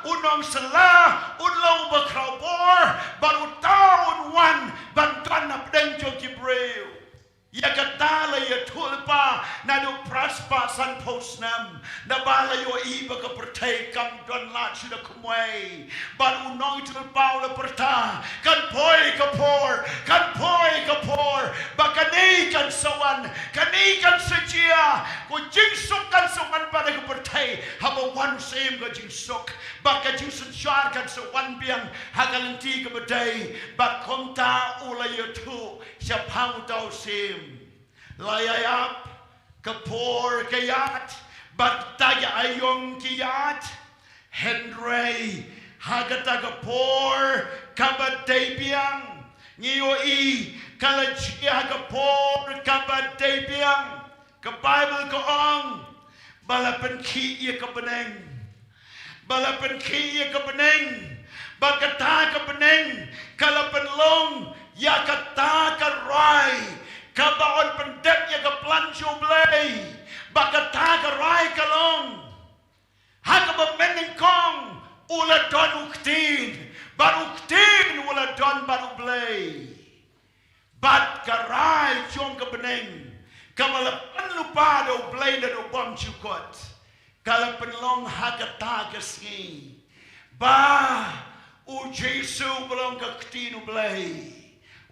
u nongsylla, un long uba khraw bor, bad uta un wan ban don hapdeng jong ki briew. Ïa kata la ïathuhlypa naduh phra spah sanphew snem, naba la ïohi ba ka pyrthei kam don lad shuh da kumwei. Bad u nongïathuhlypa u la pyrta, kan poi ka por, kan poi ka por ba kane kan sa wan, kane kan sa jia. Ka jingsuk kan sa wan pat ha ka pyrthei haba wan u syiem ka jingsuk, bad ka jingsynshar kan sa wan biang ha ka lynti kaba dei. Bad kumta u la ïathuh shaphang uta u syiem. La ïaïap, ka por ka ïaid, bad kata ki aïom ki ïaid. Hynrei ha kata ka por kaba dei biang, ngi ïohi ka la jia ha ka por kaba dei biang. Ka Baibl ka ong ba la pynkhih ïa ka bneng. Ba la pynkhih ïa ka bneng. Bad kata ka bneng ka la pynlong ïa kata ka rai kaba yn pyndep ïa ka plan jong U Blei. Bad kata ka rai ka long, ha kaba mynnyngkong u la don u ktien, bad u ktien u la don bad U Blei. Bad ka rai jong ka bneng kaba la pynlypa da U Blei naduh bymjukut, ka la pynlong ha kata ka sngi ba U Jisu ba long ka ktien U Blei,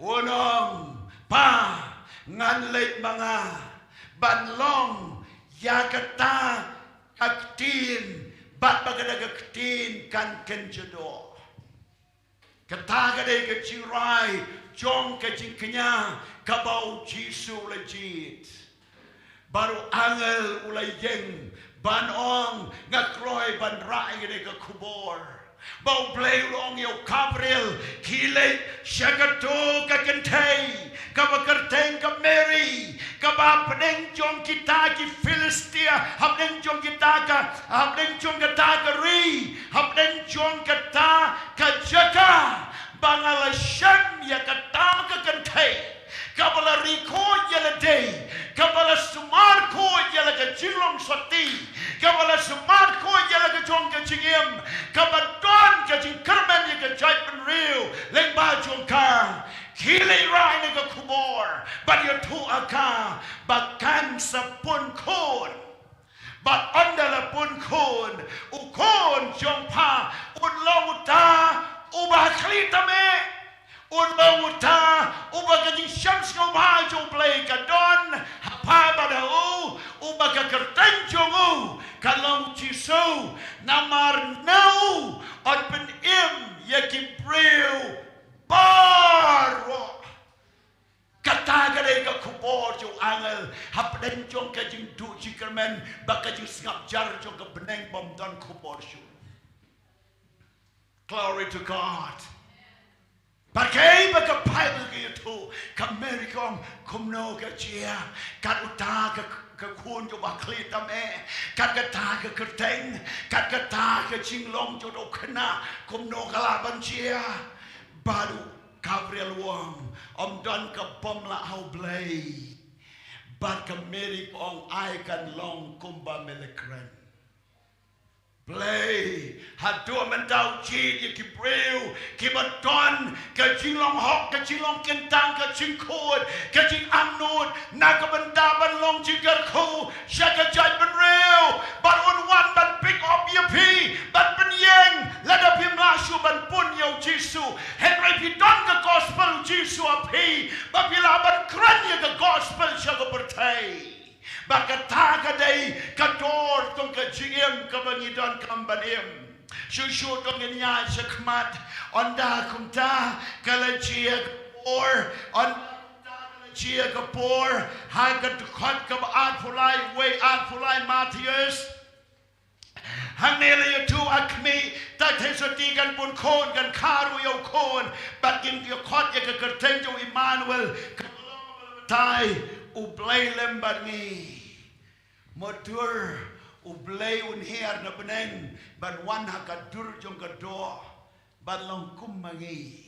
un ong, Pa, ngan leit ma nga ban long ïa kata ka ktien, bad ba kata ka ktien kan kynja doh. Kata ka dei ka jingrai jong ka jingkñia kaba U Jisu u la jied. Bad u angel u la ïeng ban ong, nga kloi ban rah ïa kane ka khubor. Ba U Blei u la ong ïa u Gabriel, khie leit sha kato ka kynthei kaba kyrteng ka Mary, kaba hapdeng jong kita ki Philistia, hapdeng jong kita ka, hapdeng jong kata ka ri, hapdeng jong kata ka jaka, ba nga la shem ïa kata ka kynthei kaba la ri khuid ïa lade, kaba la sumar khuid ïa la ka jinglong sotti, kaba la sumar khuid ïa la ka jong ka jingim, kaba don ka jingkyrmen ïa ka jaitbynriew lyngba jong ka. Khie leit rah ïa kane ka khubor bad ïathuh ha ka ba kan sa pun khun. Bad ynda la pun khun, u khun jong pha un long uta uba ha khlieh tame. Un long uta uba ka jingshem sngewbha jong U Blei ka don ha pha bad ha u, uba ka kyrteng jong u ka long Jisu. Namar na u yn pynim ïa ki briew baroh. Kata ka dei ka khubor jong u angel hapdeng jong ka jingduh jingkyrmen bad ka jingsngap jar jong ka bneng bym don khubor shuh. Glory to God. Bad kaei ba ka Bible ka ïathuh, ka Mary ka ong kumno ka jia, kat uta ka, ka khun jong u bakhlieh tam eh, kat kata ka kyrteng, kat kata ka jinglong jong u khynnah, kumno ka lah ban jia. Bad u Gabriel u ong, ym don ka bym lah ha U Blei. Bad ka Mary ka ong ai kan long kumba me la kren. Blei haduh mynta u jied ïa ki briew kiba don ka jinglong hok, ka jinglong kyntang, ka jingkhuid, ka jingangnud na ka bynta ban long jingkyrkhu sha ka jaitbynriew. Bad un wan ban pick up ïa phi, ban pynïeng lada phim lah shuh ban pun ïa u Jisu. Hynrei phi don ka gospel u Jisu ha phi, ba phi lah ban kren ïa ka gospel sha ka pyrthei. Bad kata ka dei ka dor jong ka jingim kaba ngi donkam ban im. Shuh shuh to ngin ïaid shakhmat. Ynda kumta ka la jia ka por, ynda kumta ka la jia ka por, ha ka dkhot kaba arphew lai, wei arphew lai Mathaios. Hangne la ïathuh ha khmih, ta thei sotti kan pun khun, kan kha ruh ïa u khun, bad kin ïa khot ïa ka kyrteng jong u Immanuel, kaba long ba la batai U Blei lem bad ngi. Mutdur U Blei un hiar na bneng ban wan ha ka dur jong ka doh ban long kum ma ngi.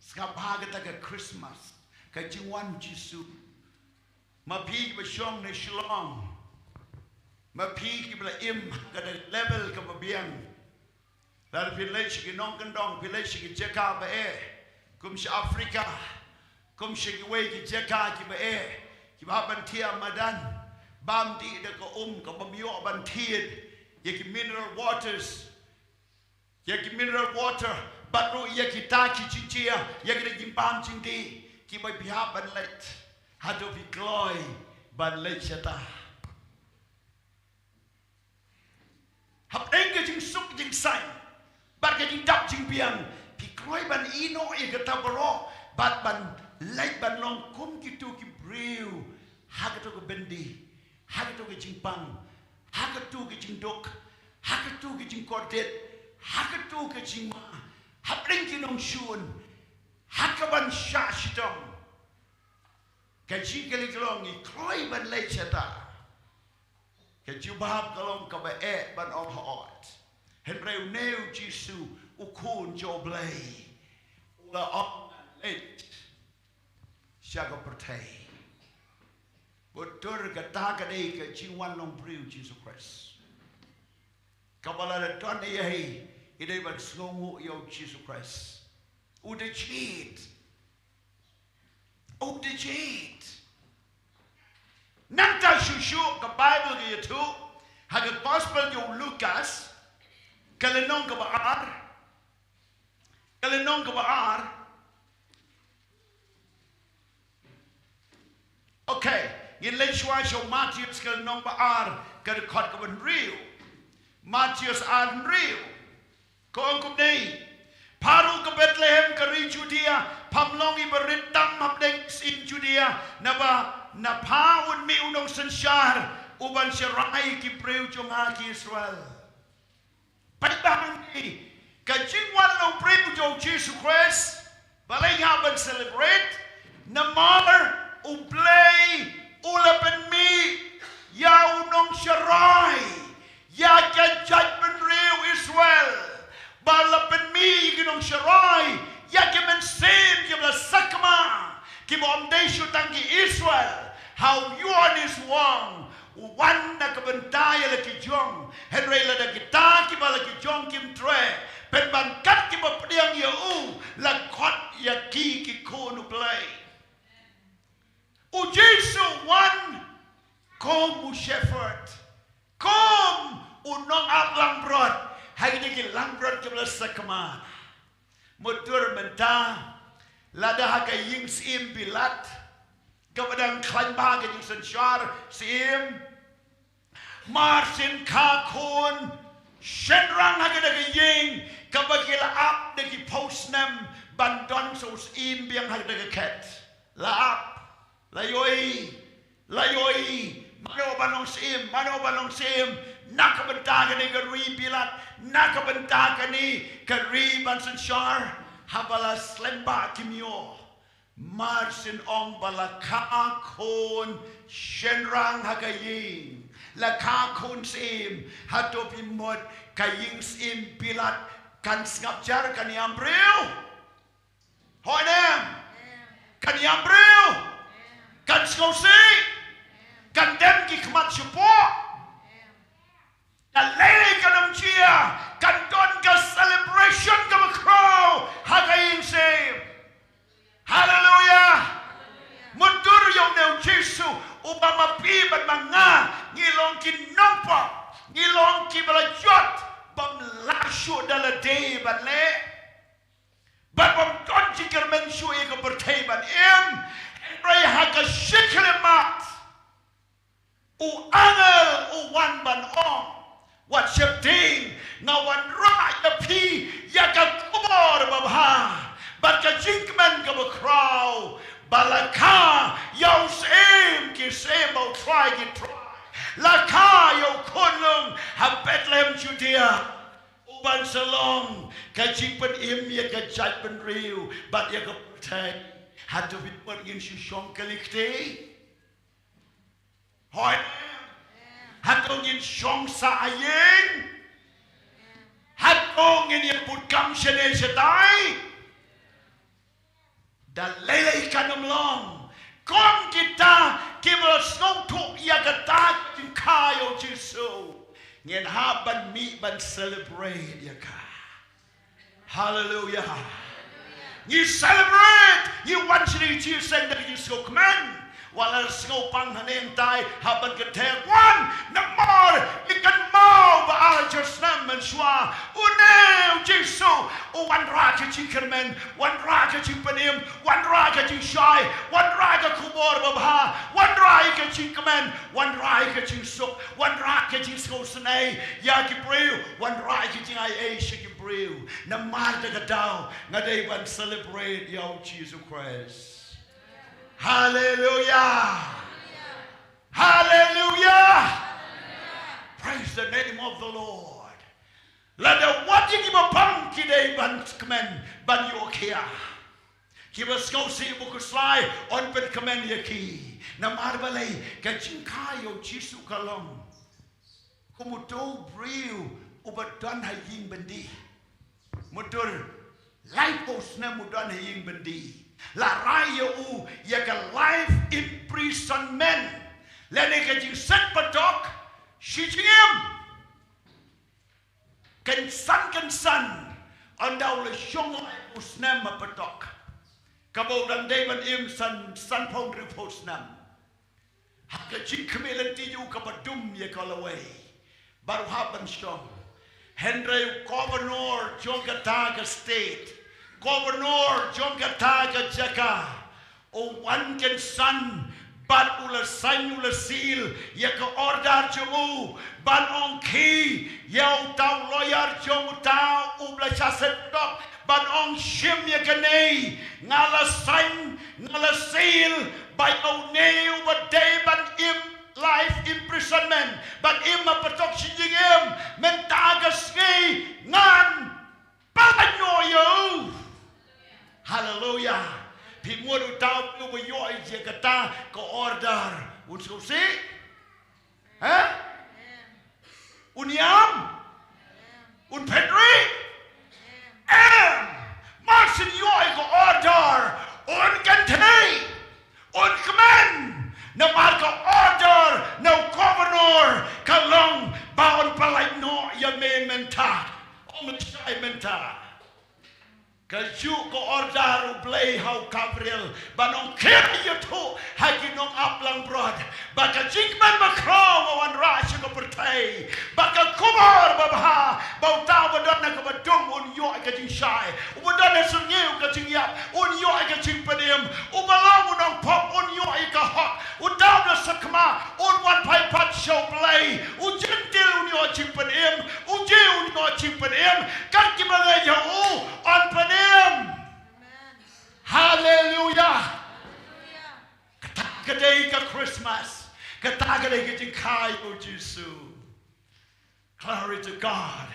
Sngap ha kata ka Christmas, ka jingwan Jisu. Ma phi kiba shong na Shillong, ma phi kiba la im ha ka level kaba biang. Lada phi leit sha ki nongkyndong, phi leit sha ki jaka ba eh, kum sha Africa, kum sha kiwei ki jaka kiba eh, kiba hap ban thiah madan, bam dih da ka um, ka bym ïoh ban thied ïa ki mineral waters, ïa ki mineral water, bad ruh ïa kita ki jingjia, ïa kita ki jingbam jingdih, kiba phi hap ban leit. Hato phi kloi ban leit shata? Hapdeng ka jingsuk jingsaiñ bad ka jingdap jingbiang, phi kloi ban ïehnoh ïa kata baroh bad ban leit ban long kum kito ki briew ha kato ka byndi, ha kato ka jingpang, ha kato ka jingduk, ha kato ka jingkordit, ha kato ka jingma, hapdeng ki nongshun, ha kaban shah shitom. Ka jingkylli ka long, ngi kloi ban leit shata? Ka jubab ka long kaba eh ban ong haoid. Hynrei une u Jisu, u Khun jong U Blei, u la ong ngan leit sha ka pyrthei. Bad dur kata ka dei ka jingwan long briew Jisu Khrist. Kaba lada don ïa hi, i dei ban sngewnguh ïa u Jisu Khrist. U da jied. U da jied. Nangta shuh shuh ka Bible ka ïathuh ha ka Gospel jong u Lukas, ka lynnong kaba ar, ka lynnong kaba ar. Okay, ngin leit shuwa sha u Mathaios ka lynnong ba ar, ka dkhot kaba hynriew. Mathaios ar hynriew. Ka ong kumne: Pha ruh ko Bethlehem ka ri Judia, pham long iba rit tam hapdeng ka syiem Judia, naba na pha un mih u nongsynshar uban sharai ki briew jong nga ki Israel. Peit ba hangne, ka jingwan long briew jong u Jisu Khrist, balei ngi hap ban celebrate? Namar U Blei u la pynmih ïa u nongsharai ïa ka jaitbynriew Israel. Ba la pynmih ïa ki nongsharai, ïa ki mynsiem kiba la sakma, kiba ym dei shuh tang ki Israel. Ha u Ïoannis u ong, u wan na ka bynta ïa la ki jong, hynrei lada kita kiba la ki jong kim treh, pynban kat kiba pdiang ïa u, la khot ïa ki ki khun U Blei. U Jisu u wan kum u shepherd, kum u nongaplangbrot ha kine ki langbrot kiba la sakma. Mutdur mynta, Lada ha ka ïing syiem Pilat, kaba dang khlaiñ bha ka jingsynshar syiem, mar syn ka khun shynrang ha kata ka ïing kaba ki la ap da ki phew snem ban don sa u syiem biang ha kata ka khet. La ap, la ïohi, la ïohi, mano ban long syiem, mano ban long syiem, na ka bynta kane ka ri Pilat, na ka bynta kane ka ri ban synshar, haba la slem bha ki mioh. Mar syn ong ba la kha khun shynrang ha ka ïing, la kha khun syiem, hato phi mut ka ïing syiem Pilat kan sngap jar, kan ïam briew? Hooid em. Kan ïam briew. Kan sngewsih. Kan dem ki khmat shapoh. Ka lei lei kan ym jia, kan don ka celebration kaba khraw ha ka ïing syiem. Haleluya. Mutdur ïa une u Jisu uba ma phi bad ma nga ngi long ki nongpop, ngi long kiba la jot bym lah shuh da lade ban leh. Bad bym don jingkyrmen shuh ïa ka pyrthei ban im. Hynrei ha ka shi khyllipmat u angel u wan ban ong, wat sheptieng, nga wanrah ïa phi ïa ka khubor babha bad ka jingkmen kaba khraw, ba la kha ïa u Syiem ki syiem, ba u Trai ki trai. La kha ïa u khunlung ha Bethlehem Judea, u ban sa long ka jingpynim ïa ka jaitbynriew bad ïa ka pyrthei. Hato phi mut ngin shu shong kali kti? Hooid. Hato ngin shong sa ha ïing? Hato ngin ïa bud kam shane shatai? Da lei lei kan ym long. Kum kita kiba la sngewthuh ïa kata ka jingkha ïa u Jisu, ngin hap ban mih ban celebrate ïa ka. Haleluya. Ngi celebrate, ngi wan sha ïing jingïaseng da ka jingsngewkmen. Wat la sngewpang hangne hangtai, hap ban kynthei, wan, namar ngi kynmaw ba ar hajar snem mynshuwa une u Jisu u wanrah ka jingkyrmen, wanrah ka jingpynim, wanrah ka jingshai, wanrah ka khubor babha, wanrah ka jingkmen, wanrah ka jingsuk, wanrah ka jingsngewsynei ïa ki briew, wanrah ka jingai ei sha ki briew. Namar kata ka daw nga dei ban celebrate ïa u Jisu Khrist. Haleluya. Haleluya. Praise the name of the Lord. Lada wat ïa kiba pang ki dei ban kmen, ban ïoh khia. Kiba sngewsih ba khuslai, yn pynkmen ïa ki. Namar balei? Ka jingkha ïa u Jisu ka long kum uto u briew uba don ha ïing byndi. Mutdur laiphew snem u don ha ïing byndi. La rai ïa u ïa ka life imprisonment. Lane ka jingset patok shi jingim. Kynsan kynsan, ynda u la shong laiphew snem ha patok. Kaba u dang dei ban im san, sanphew hynriewphew snem. Ha ka jingkhmih lynti jong u kaba dum ïa ka lawei, baroh hap ban shong. Hynrei u governor jong kata ka state, governor jong kata ka jaka, u wan kynsan bad u la sign, u la seal ïa ka order jong u, ban ong khie ïa uta u lawyer jong uta uba la shah set patok, ban ong shim ïa kane, nga la sign, nga la seal ba ïa une uba dei ban im life imprisonment, ban im ha patok shi jingim, mynta ka sngi ngan pyllait noh ïa u. Haleluya. Phi mut uta uba ïoh ïa kata ka order un sngewsih? Ha? Un ïam? Un phet rieh? Em. Mar syn ïoh ïa ka order, un kynthei, un kmen. Namar ka order na u governor ka long ba un pyllait noh ïa me mynta. Ym lashai mynta. Kajuh ka order U Blei dei ha u Gabriel ban ong khie ïathuh ha ki nongap langbrot ba ka jingkmen bakhraw ka wanrah sha ka pyrthei, ba ka khubor babha ba uta uba don ha kaba dum un ïoh ïa ka jingshai, uba don ha syrngiew ka jingïap un ïoh ïa ka jingpynim, uba long u nongpop un ïoh ïa ka hok, uta uba la sakma un wan phai pat sha U Blei, u Jentil un ïoh jingpynim, u Jiw un ïoh jingpynim, kat kiba ngeit ïa u yn pynim. Haleluya. Kata ka dei ka Christmas. Kata ka dei ka jingkha ïa u Jisu. Glory to God.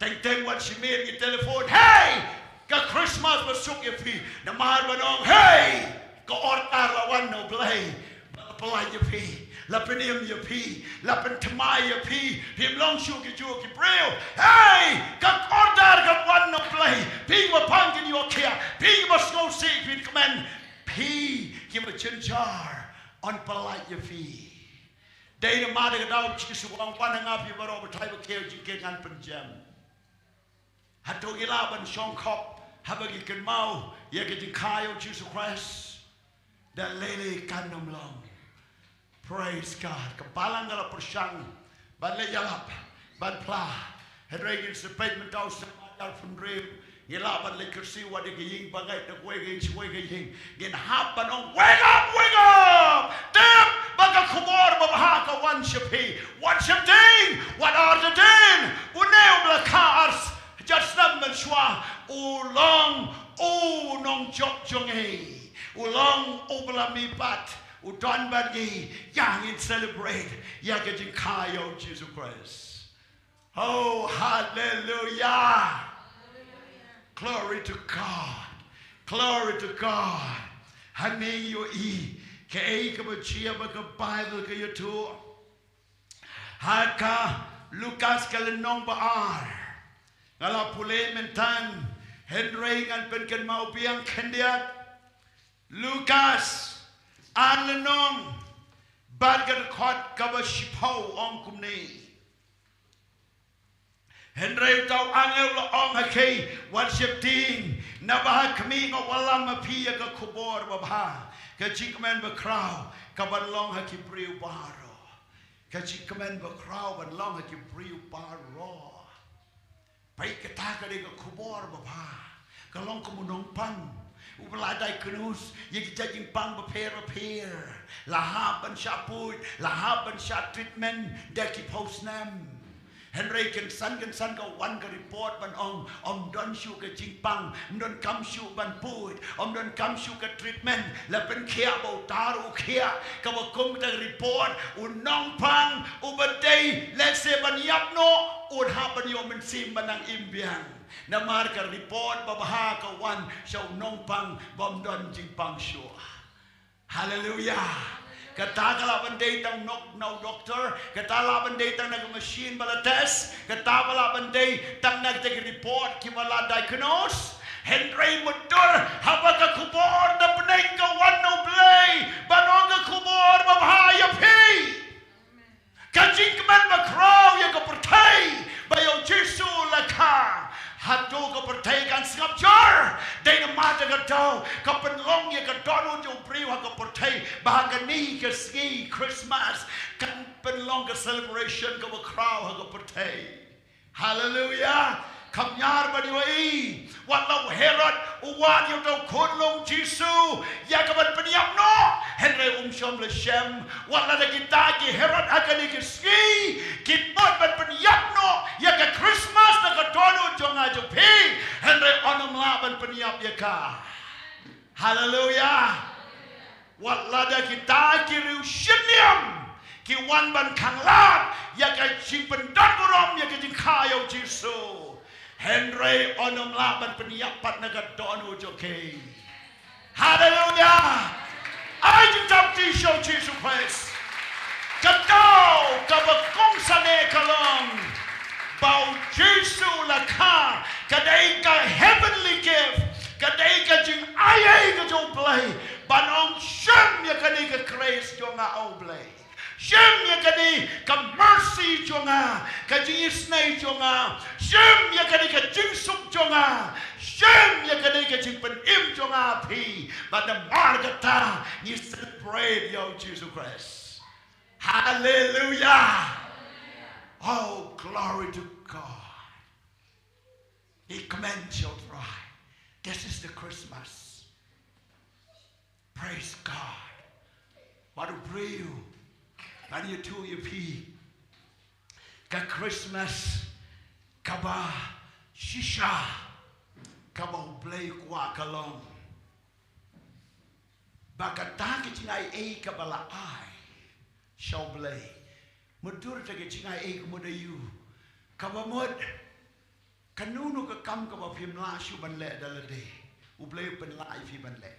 Teng teng wat shimet ngi telephone, hei, ka Christmas ba suk ïa phi. Namar ban ong, hei, ka order la wan na U Blei ba la pyllait ïa phi, la pynim ïa phi, la pynthymmai ïa phi. Phim long shuh ki juh ki briew. Hei, ka order ka wan na U Blei. Phi ba pang kin ïoh khiah, phi ba sngewsih phin kmen, phi kiba jynjar, yn pyllait ïa phi. Dei namar kata u Jisu u ong, wan ha nga phi baroh ba thait ba khiew, jingkieng ngan pynjem. Hato ngi lah ban shongkop haba ngi kynmaw ïa ka jingkha ïa u Jisu Khrist? Da lei lei kan ym long. Praise God. Ka balang ka la pyrshang ban leit ïalap, ban phla. Hynrei ngin sa peit mynta u snem ar hajar arphew hynriew, ngi lah ban leit kyrsiew wat ïa ka ïing bangeit na kawei ka ïing sha kawei ka ïing. Ngin hap ban ong, wake up, wake up! Tip ba ka khubor babha ka wan sha phi. Wat sheptieng, wat artatien. Une uba la kha ar hajar snem mynshuwa u long u nongjop jong ngi. U long uba la mihpat, u don bad ngi. Ïa ngin celebrate ïa ka jingkha ïa u Jisu Khrist. Oh, hallelujah. Glory to God. Glory to God. Hangne ïohi kaei kaba jia ba ka Bible ka ïathuh. Ha ka Lukas ka lynnong ba ar. Nga la pule mynta, hynrei ngan pynkynmaw biang khyndiat. Lukas ar lynnong bad ka dkhot kaba shiphew ong kumne. Hynrei uta u angel u la ong ha ki, wat sheptieng, naba ha khmih nga wallam ha phi ïa ka khubor babha ka jingkmen bakhraw kaban long ha ki briew baroh. Ka jingkmen bakhraw ban long ha ki briew baroh. Peit, kata ka dei ka khubor babha. Ka long kum u nongpang uba la diagnose ïa ki jait jingpang bapher bapher. La hap ban shah pud, la hap ban shah treatment da ki phew snem. Hynrei kynsan kynsan ka wan ka report ban ong, ym don shuh ka jingpang, ym donkam shuh ban pud, ym donkam shuh ka treatment. La pynkhiah ba uta ruh u khiah. Kaba kum kata ka report, u nongpang uba dei lehse ban ïap noh un hap ban ïoh mynsiem ban nang im biang. Namar ka report babha ka wan sha u nongpang bym don jingpang shuh. Haleluya. Kata ka lah ban dei tang na u doktor, kata lah ban dei tang na ka machine ba la test, kata ba lah ban dei tang na kita ki report kiba la diagnose. Hynrei mutdur haba ka khubor da bneng ka wan na U Blei ban ong ka khubor babha ïa phi. Ka jingkmen bakhraw ïa ka pyrthei ba ïa u Jisu la kha. Hato ka pyrthei kan sngap jur? Dei namar kata ka daw ka pynlong ïa ka dohnud jong u briew ha ka pyrthei ba ha kane ka sngi Christmas kan pynlong ka celebration kaba khraw ha ka pyrthei. Haleluya. Kham ñiar ban ïohi. Wat la u Herod u wad ïa uta u khunlung Jisu ïa ka ban pynïap noh, hynrei um shym la shem. Wat la da kita ki Herod ha kane ki sngi ki mut ban pynïap noh ïa ka Christmas na ka dohnud jong nga jong phi, hynrei un ym lah ban pynïap ïa ka. Haleluya. Wat lada kita ki riew shynniam ki wan ban khanglad ïa ka jingpyndonkam burom ïa ka jingkha ïa u Jisu, hynrei un ym lah ban pynïap pat na ka dohnud jong ki. Haleluya. Ai jingthap kti sha u Jisu Khrist. Ka daw kaba kongsan eh ka long ba u Jisu la kha ka dei ka heavenly gift, ka dei ka jingai ei ka jong u Blei. Ban ong shim ïa kane ka Khrist jong nga, ah u Blei. Shim ïa kane ka mercy jong nga, ka jingisynei jong nga. Shim ïa kane ka jingsuk jong nga. shim ïa kane ka jingpynim jong nga ha phi. Bad namar kata ngi celebrate ïa u Jisu Khrist. Haleluia. Oh, glory to God. Ngi kmen sha U Trai. This is the Christmas. Praise God. Wat u briew, ngan ïathuh ïa phi ka Christmas kaba shisha kaba U Blei u kwah ka long ba kata ka jingaiei kaba la ai sha U Blei, mutdur ta ka jingaiei ka mut aïu, kaba mut kano kano ka kam kaba phim lah shuh ban leh da lade, U Blei u pynlah ïa phi ban leh.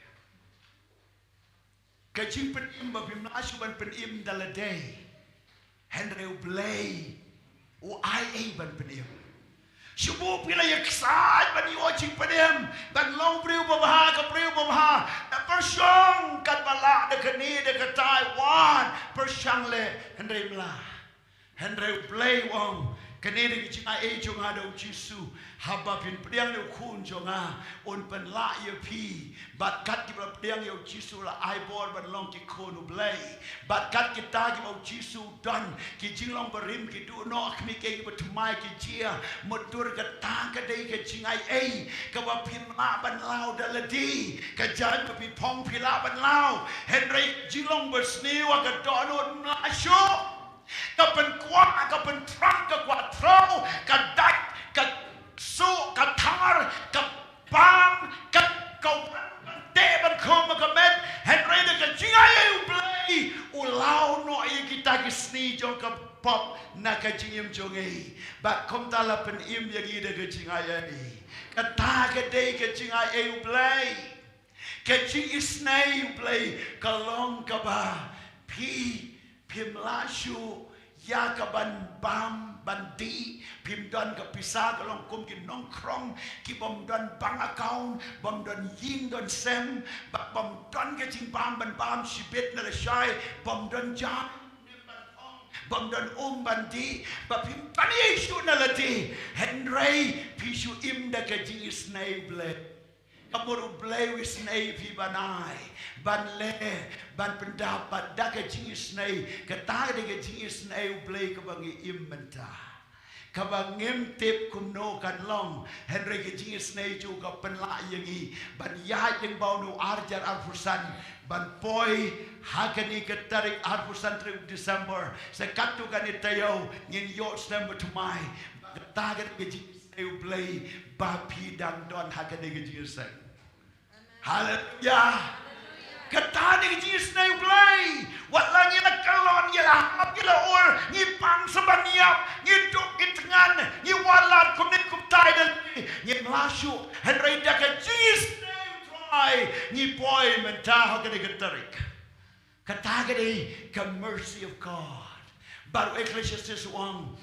Ka jingpynim ba phim lah shuh ban pynim da lade, hynrei U Blei u aiei ban pynim. Shu buh phi la ïaksaid ban ïoh jingpynim, ban long briew babha, ka briew babha, da pyrshang katba lah da kane da katai, wan pyrshang leh, hynrei mla Hynrei U Blei u ong, kane dei ka jingaiei jong nga da U Jisu, haba phin pdiang ïa u khun jong nga, un pynlah ïa phi. Bad kat kiba la pdiang ïa U Jisu la ai bor ban long ki khun U Blei. Bad kat kita kiba U Jisu u don, ki jinglong barim ki duh noh, ki mih kiba thymmai ki jia. Mutdur kata ka dei ka jingaiei kaba phim lah ban law da lade. Ka jaiñ ba phi phong phi lah ban law, hynrei jinglong basniew ha ka dohnud ym lah shuh. Ka pynkwah, ka pynthrang, ka kwah threw, ka dait, ka suh, ka thar, ka bam, ka, ka wan ban teh ban khum ha ka met, hynrei da ka jingaiei U Blei u law noh ïa kita ki sniew jong ka pop na ka jingim jong ngi. Bad kumta la pynim ïa ngi da ka jingaiei. Kata ka dei ka jingaiei U Blei. Ka jingisynei U Blei ka long kaba phi phim lah shuh ïa ka ban bam ban dih, phim don ka pisa, ka long kum ki nongkhrong ki bym don bank account, bym don ïing don sem, bad bym don ka jingbam ban bam shibit na lashai, bym don jam, bym don um ban dih, ba phim don ei shuh na lade, hynrei phi shu im da ka jingisynei U Blei. Ka mut U Blei u isynei ïa phi ban ai, ban leh, ban pyndap, bad da ka jingisynei, kata ka dei ka jingisynei U Blei kaba ngi im mynta. Kaba ngim tip kumno kan long, hynrei ka jingisynei jong u ka pynlah ïa ngi ban ïaid lyngba une u ar hajar arphew san, ban poi ha kane ka tarik arphew san tarik December, sa katto katne taïew ngin ïoh snem bathymmai. Kata ka dei ka jing Ïa U Blei ba phi dang don ha kane ka jingïaseng. Haleluia. Kata dei ka jingisynei U Blei. Wat la ngi la kyllon, ngi la hap, ngi la ur, ngi pang sa ban ïap, ngi duk, ngi thngan, ngi wallam kumne kumtai, da lade ngim lah shuh. Hynrei da ka jingisynei U Trai ngi poi mynta ha kane ka tarik. Kata ka dei ka mercy of God. Baroh Ecclesiastes u ong,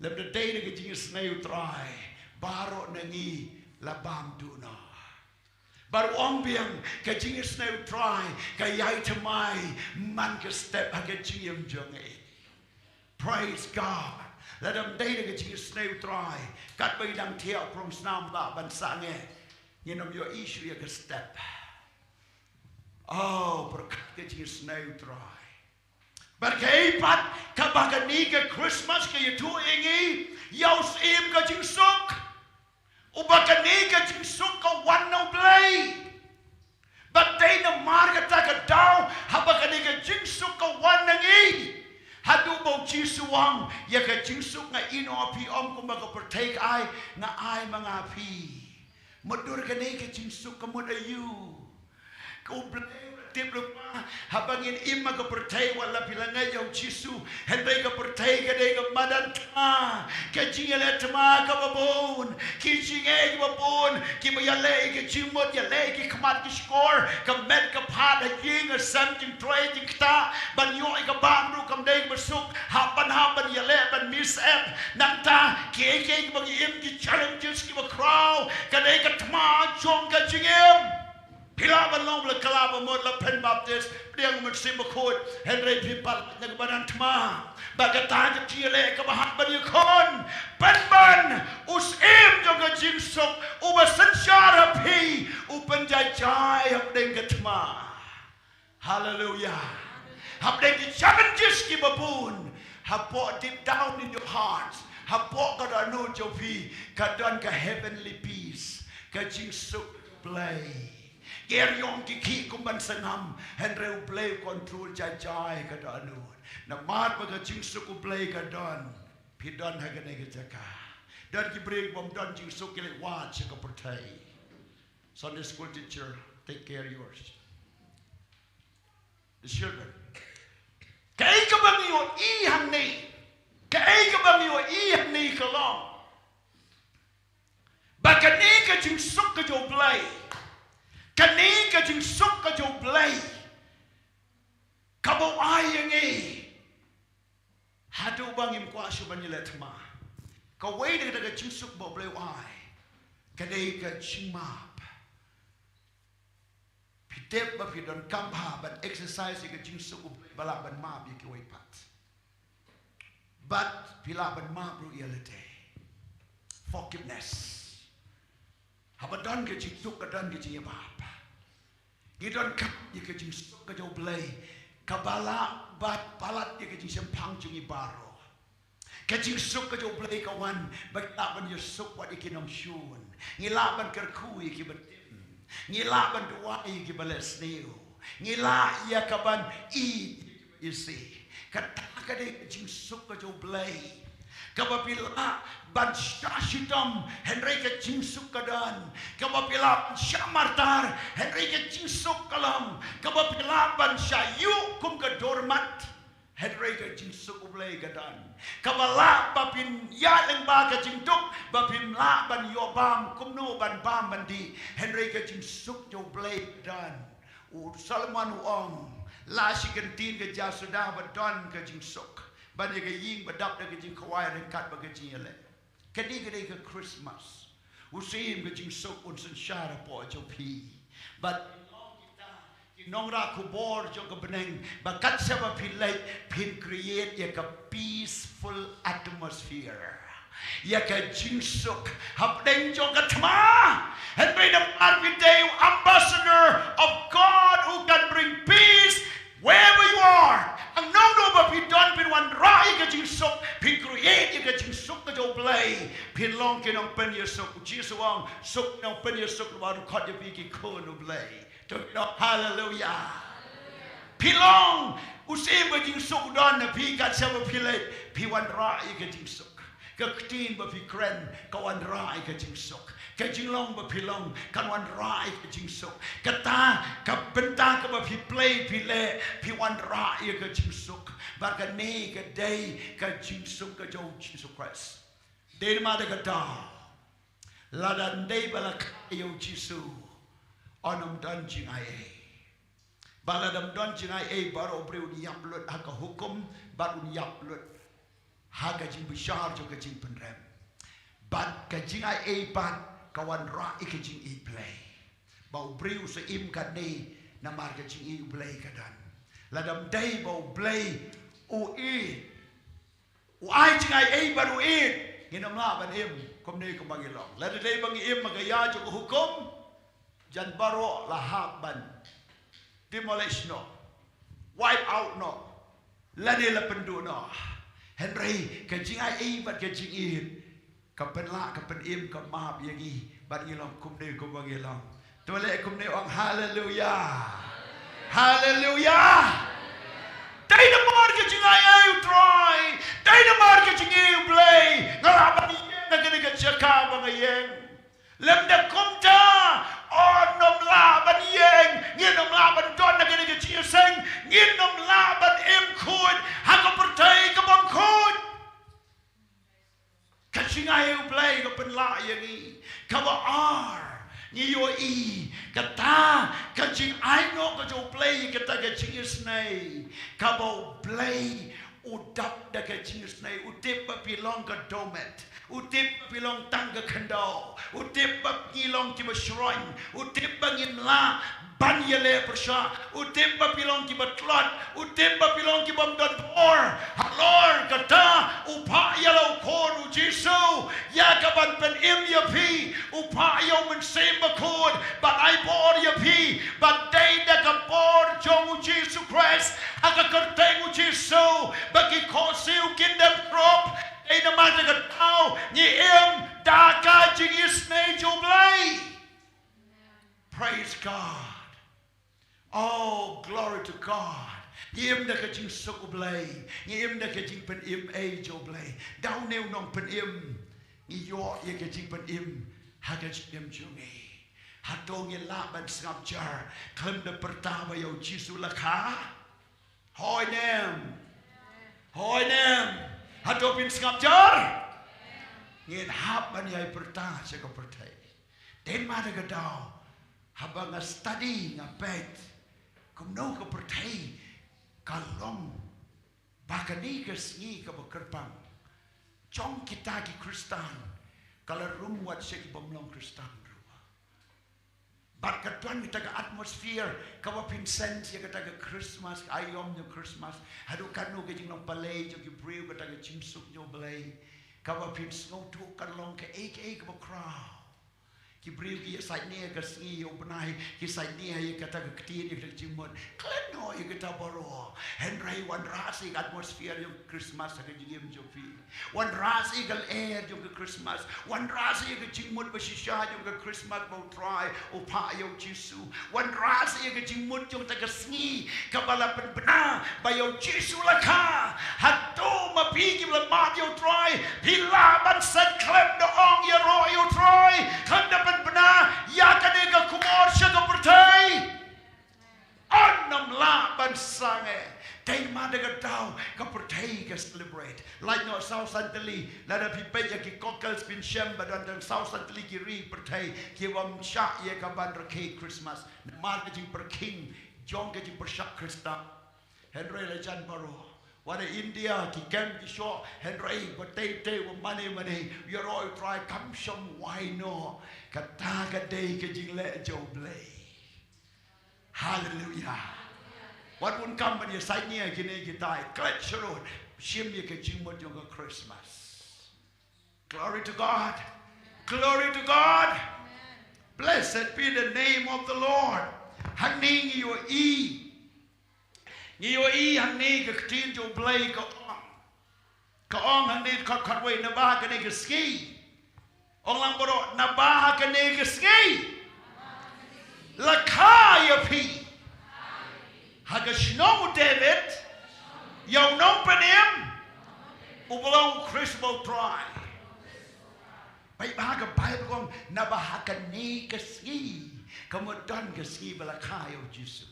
lymda dei da ka jingisynei U Trai, baroh na ngi la bam duh noh. Bad u ong biang, ka jingisynei U Trai ka ïai thymmai man ka step ha ka jingim jong ngi. Praise God. Lada ym dei da ka jingisynei U Trai, katba ngi dang thiah u prong snam lah ban sangeh, ngin ym ïohi shuh ïa ka step. Oh, pyrkhat ka jingisynei U Trai. Bad kaei pat kaba kane ka Christmas ka ïathuh ïa ngi, ïa u Syiem ka jingsuk. Uba kane ka jingsuk ka wan na U Blei. Bad dei namar kata ka daw haba kane ka jingsuk ka wan na ngi, haduh ba U Jisu u ong, ïa ka jingsuk nga ïehnoh ha phi, ym kumba ka pyrthei ka ai, nga ai ma nga ha phi. Mutdur kane ka jingsuk ka mut aïu? Ka U Blei u la tip lyngba, haba ngin im ha ka pyrthei, wat la phi la ngeit ïa U Jisu, hynrei ka pyrthei ka dei ka madan thma, ka jingïaleh thma kaba bun, ki jingeh kiba bun, kiba ïaleh ïa ki jingmut, ïaleh ïa ki khmat ki shkor, ka met ka phad, ha ïing ha sem, jingtrei jingktah, ban ïoh ïa ka bam ruh kam dei kaba suk, hap ban hap ban ïaleh ban mih syep. Nangta kiei kiei kiba ngi im, ki challenges kiba khraw, ka dei ka thma jong ka jingim. Phi lah ban long ba la kylla ba mut, la pynbaptis, pdiang u Mynsiem Bakhuid, hynrei phi palat na kaba nang thma. Bad kata ka jingïaleh kaba hap ban ïakhun, pynban u Syiem jong ka jingsuk uba synshar ha phi, u pynjai jai hapdeng ka thma. Haleluya. Hapdeng ki challenges kiba bun, hapoh, deep down in your heart, hapoh ka dohnud jong phi, ka don ka heavenly peace, ka jingsuk Blei. Ki eriong ki khih kum ban sngewthuh, hynrei u Blei u control jai jai ka dohnud. Namar ba ka jingsuk u Blei ka don, phi don ha kane ka jaka. Don ki briew bym don jingsuk, ki leit wad sha ka pyrthei. Sunday school teacher, take care yours. The children. Kaei kaba ngi ïohi hangne, kaei kaba ngi ïohi hangne ka long ba kane ka jingsuk ka jong u Blei, kane ka jingsuk ka jong u Blei, kaba u ai ïa ngi, haduh ba ngim kwah shuh ban ïaleh thma. Kawei na ka jingsuk ba u Blei u ai, ka dei ka jingmap. Phi tip ba phi donkam bha ban exercise ïa ka jingsuk u Blei ba lah ban map ïa kiwei pat. Bad phi lah ban map ruh ïa lade. Forgiveness. Haba don ka jingsuk ka don ka jingïamap. Ngi donkam ïa ka jingsuk ka jong u Blei kaba lah ban palat ïa ka jingshemphang jong ngi baroh. Ka jingsuk ka jong u Blei ka wan ba ngi lah ban ïasuk wat ïa ki nongshun. Ngi lah ban kyrkhu ïa kiba tim. Ngi lah ban duwai ïa kiba leh sniew. Ngi lah ïa ka ban ïeit ïa kiba isih. Kata ka dei ka jingsuk ka jong u Blei. Kaba phi lah ban shah shitom, hynrei ka jingsuk ka don. Kaba phi lah ban shah martar, hynrei ka jingsuk ka long. Kaba phi lah ban shah ïuh kum ka doormat, hynrei ka jingsuk u Blei ka don. Kaba lah ba phin ïaid lyngba ka jingduk, ba phin lah ban ïoh bam kumno ban bam ban dih, hynrei ka jingsuk jong u Blei ka don. U Solomon u ong, la shi kyntien ka jia suda ba don ka jingsuk, ban ïa ka ïing ba dap da ka jingkhawai ryngkat bad ka jingïaleh. Kane ka dei ka Christmas. U Syiem ka jingsuk un synshar hapoh jong phi. Bad ki nongrah khubor jong ka bneng ba kat shaba phi leit phin create ïa ka peaceful atmosphere, ïa ka jingsuk hapdeng jong ka thma. Hynrei namar phi dei u ambassador of God who can bring peace wherever you are. Hangno hangno ba phi don, phin wanrah ïa ka jingsuk, phin create ïa ka jingsuk ka jong u Blei. Phin long ki nongpynïasuk. U Jisu u ong, suk, nongpynïasuk, namar un khot ïa phi ki khun u Blei. To, to, haleluya. Phi long, u Syiem ka jingsuk u don ha phi, kat shaba phi leit phi wanrah ïa ka jingsuk. Ka ktien ba phi kren ka wanrah ïa ka jingsuk. Ka jinglong ba phi long kan wanrah ïa ka jingsuk. Kata ka bynta kaba phi play phi leh, phi wanrah ïa ka jingsuk. Bad kane ka dei ka jingsuk ka jong u Jisu Khrist. Dei namar kata, lada ym dei ba la kha ïa u Jisu, un ym don jingaiei. Bad lada ym don jingaiei, baroh u briew un ïap lut ha ka hukum, bad un ïap lut ha ka jingbishar jong ka jingpynrem. Bad ka jingaiei pat ka wanrah ïa ka jingïeit Blei. Ba u briew u sa im katne namar ka jingïeit u Blei ka don. Lada ym dei ba u Blei u ïeit, u ai jingaiei bad u ïeit, ngin ym lah ban im kumne kumba ngi long. Lada dei ba ngi im ha ka ïa jong ka hukum, jan baroh la hap ban demolish noh, wipe out noh, lane la pynduh noh. Hynrei ka jingaiei bad ka jingïeit ka pynlah, ka pynim, ka map ïa ngi bad ngi long kumne kumba ngi long. To leh kumne, ong haleluya. Haleluya. Dei namar ka jingaiei u Trai, dei namar ka jingïeit u Blei nga lah ban ïeng ha kane ka jaka ba nga ïeng. Lymda kumta, un ym lah ban ïeng, ngin ym lah ban don ha kane ka jingïaseng, ngin ym lah ban im khuid ha ka pyrthei ka bym khuid. Ka jingaiei u Blei ka pynlah ïa ngi. Kaba ar, ngi ïohi kata ka jingai noh ka jong u Blei, kata ka jingisynei kaba u Blei U dap da ka jingisynei, u tip ba phi long ka dohmed, u tip ba phi long tang ka khyndew, u tip ba ngi long kiba shroiñ, u tip ba ngim lah ban ïaleh pyrshah, u tip ba phi long kiba tlot, u tip ba phi long kibym don bor. Halor kata u phah ïa la u khun u Jisu ïa ka ban pynim ïa phi, u phah ïa u Mynsiem Bakhuid ban ai bor ïa phi, ban dei da ka bor jong u Jisu Khrist ha ka kyrteng u Jisu ba ki khohsiew kin dem khrup. Dei namar kata ka daw ngi im da ka jingisynei jong U Blei. Praise God. Oh, glory to God. Ngi im da ka jingsuk U Blei. Ngi im da ka jingpynim ei jong U Blei. Da une u nongpynim ngi ïoh ïa ka jingpynim ha ka jingim jong ngi. Hato ngi lah ban sngap jar khlem da pyrta ba ïa u Jisu la kha? Hoi ne em? Hoi ne em? Hato phin sngap jar? Ngin hap ban ïai pyrta sha ka pyrthei. Dei namar kata ka daw haba nga study, nga peit kumno ka pyrthei ka long ba kane ka sngi kaba kyrpang jong kita ki Khristan ka la rung wat sha ki bym long Khristan ruh. Bad ka don kata ka atmosphere kaba phin sense ïa kata ka Christmas, ka aïom jong Christmas. Haduh katno ka jinglong palei jong ki briew, kata ka jingsuk jong U Blei kaba phin sngewthuh ka long kaei kaei kaba khraw. Ki briew ki ïa sait nia ka sngi ïa u bnai, ki sait nia ïa kata ka ktien, ïa kata ka jingmut. Klet noh ïa kata baroh. Hynrei wanrah sa ïa ka atmosphere jong Christmas ha ka jingim jong phi. Wanrah sa ïa ka lyer jong ka Christmas. Wanrah sa ïa ka jingmut ba shisha jong ka Christmas ba U Trai u phah ïa u Jisu. Wanrah sa ïa ka jingmut jong kata ka sngi kaba la pynbna ba ïa u Jisu la kha. Hato ma phi kiba la mad ïa U Trai phi lah ban sait khlem da ong ïaroh ïa U Trai, khlem da pynbna ïa kane ka khubor sha ka pyrthei? Ym lah ban sangeh. Dei namar kata ka daw ka pyrthei ka celebrate. Lait noh saw san tylli, lada phi peit ïa ki cockles phin shem ba don tang saw san tylli ki ri pyrthei ki bym shah ïa ka ban rakhe Christmas namar ka jingpyrkhing jong ka jingpyrshah Khristan. Hynrei la jan baroh, wat ha India ki kem ki shoh, hynrei ba tei tei, ba mane mane, ïaroh ïa U Trai, kam shym wai noh. Kata ka dei ka jingleh jong U Blei. Haleluia. Wat bun kam ban ïa sait nia kine kitai. Klet sharud, shim ïa ka jingmut jong ka Christmas. Glory to God. Glory to God. Blessed be the name of the Lord. Hangne ngi ïohi, ngi ïohi hangne ka ktien jong U Blei ka ong. Ka ong hangne khot khot wei, naba ha kane ka sngi. Ong lang baroh, naba ha kane ka sngi la kha ïa phi ha ka shnong u David ïa u nongpynim uba long u Khrist ba U Trai. Peit ba ha ka Baibl ka ong naba ha kane ka sngi, ka mut don ka sngi ba la kha ïa u Jisu.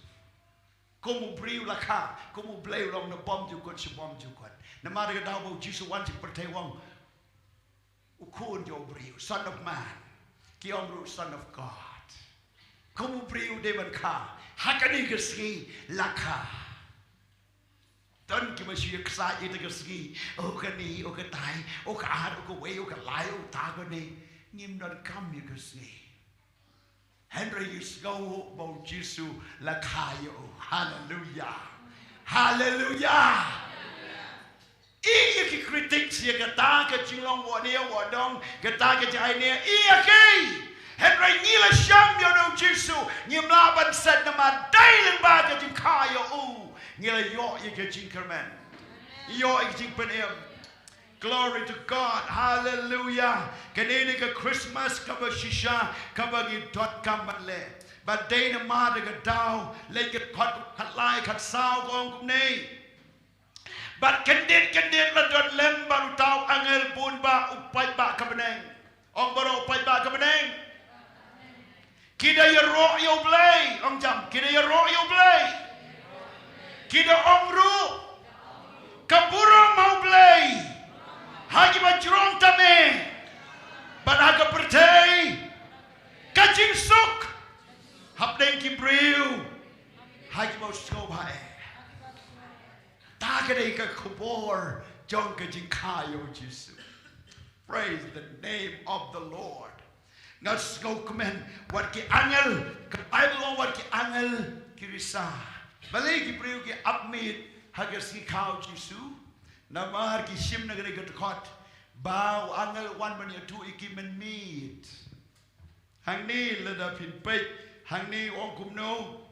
Kum u briew la kha, kum u Blei u long na bymjukut sha bymjukut. Namar kata ka daw ba u Jisu wan sha pyrthei u ong u Khun jong u briew, Son of Man. Ki ong ruh Son of God. Kum u briew dei ban kha, ha kane ka sngi la kha. Don kiba shu ïa ksaid ïa kata ka sngi, o kane, o katai, o ka ar, o kawei, o kalai, o uta, kane. Ngim donkam ïa ka sngi. Hynrei ngi sngew ba u Jisu la kha ïa u. Haleluia. Haleluia. I ïa ki critics ïa kata ka jinglong wad ne wad dong, kata ka jingai ne, i ïa ki. Hynrei ngi la shem ïa u Jisu, ngim lah ban sait namar dei lyngba ka jingkha ïa u ngi la ïoh ïa ka jingkyrmen, ïoh ïa ka jingpynim. Glory to God. Hallelujah. Kane ne ka Christmas kaba shisha kaba ngi donkam ban leh. Bad dei namar kata ka daw, leit ka dkhot khatlai khatsaw ka ong kumne. Bad kyndit kyndit la don lem bad uta u angel bun ba u paidbah ka bneng. Ong baroh u paidbah ka bneng. Ki da ïaroh ïa U Blei, ong jam, ki da ïaroh ïa U Blei. Ki da ong ruh, ka burom ha U Blei ha kiba jrong tame, bad ha ka pyrthei ka jingsuk hapdeng ki briew ha kiba u sngewbha eh. Ta Ka dei ka khubor jong ka jingkha ïa u Jisu. Praise the name of the Lord. Nga sngewkmen wat ki angel, ka Baibl ong wat ki angel ki risa. Balei ki briew ki ap miet ha ka sngi kha u Jisu? Namar ki shim na ka dei ka dkhot ba u angel wan ban ïathuh ïa ki mynmiet. Hangne lada phin peit, hangne u ong kumno?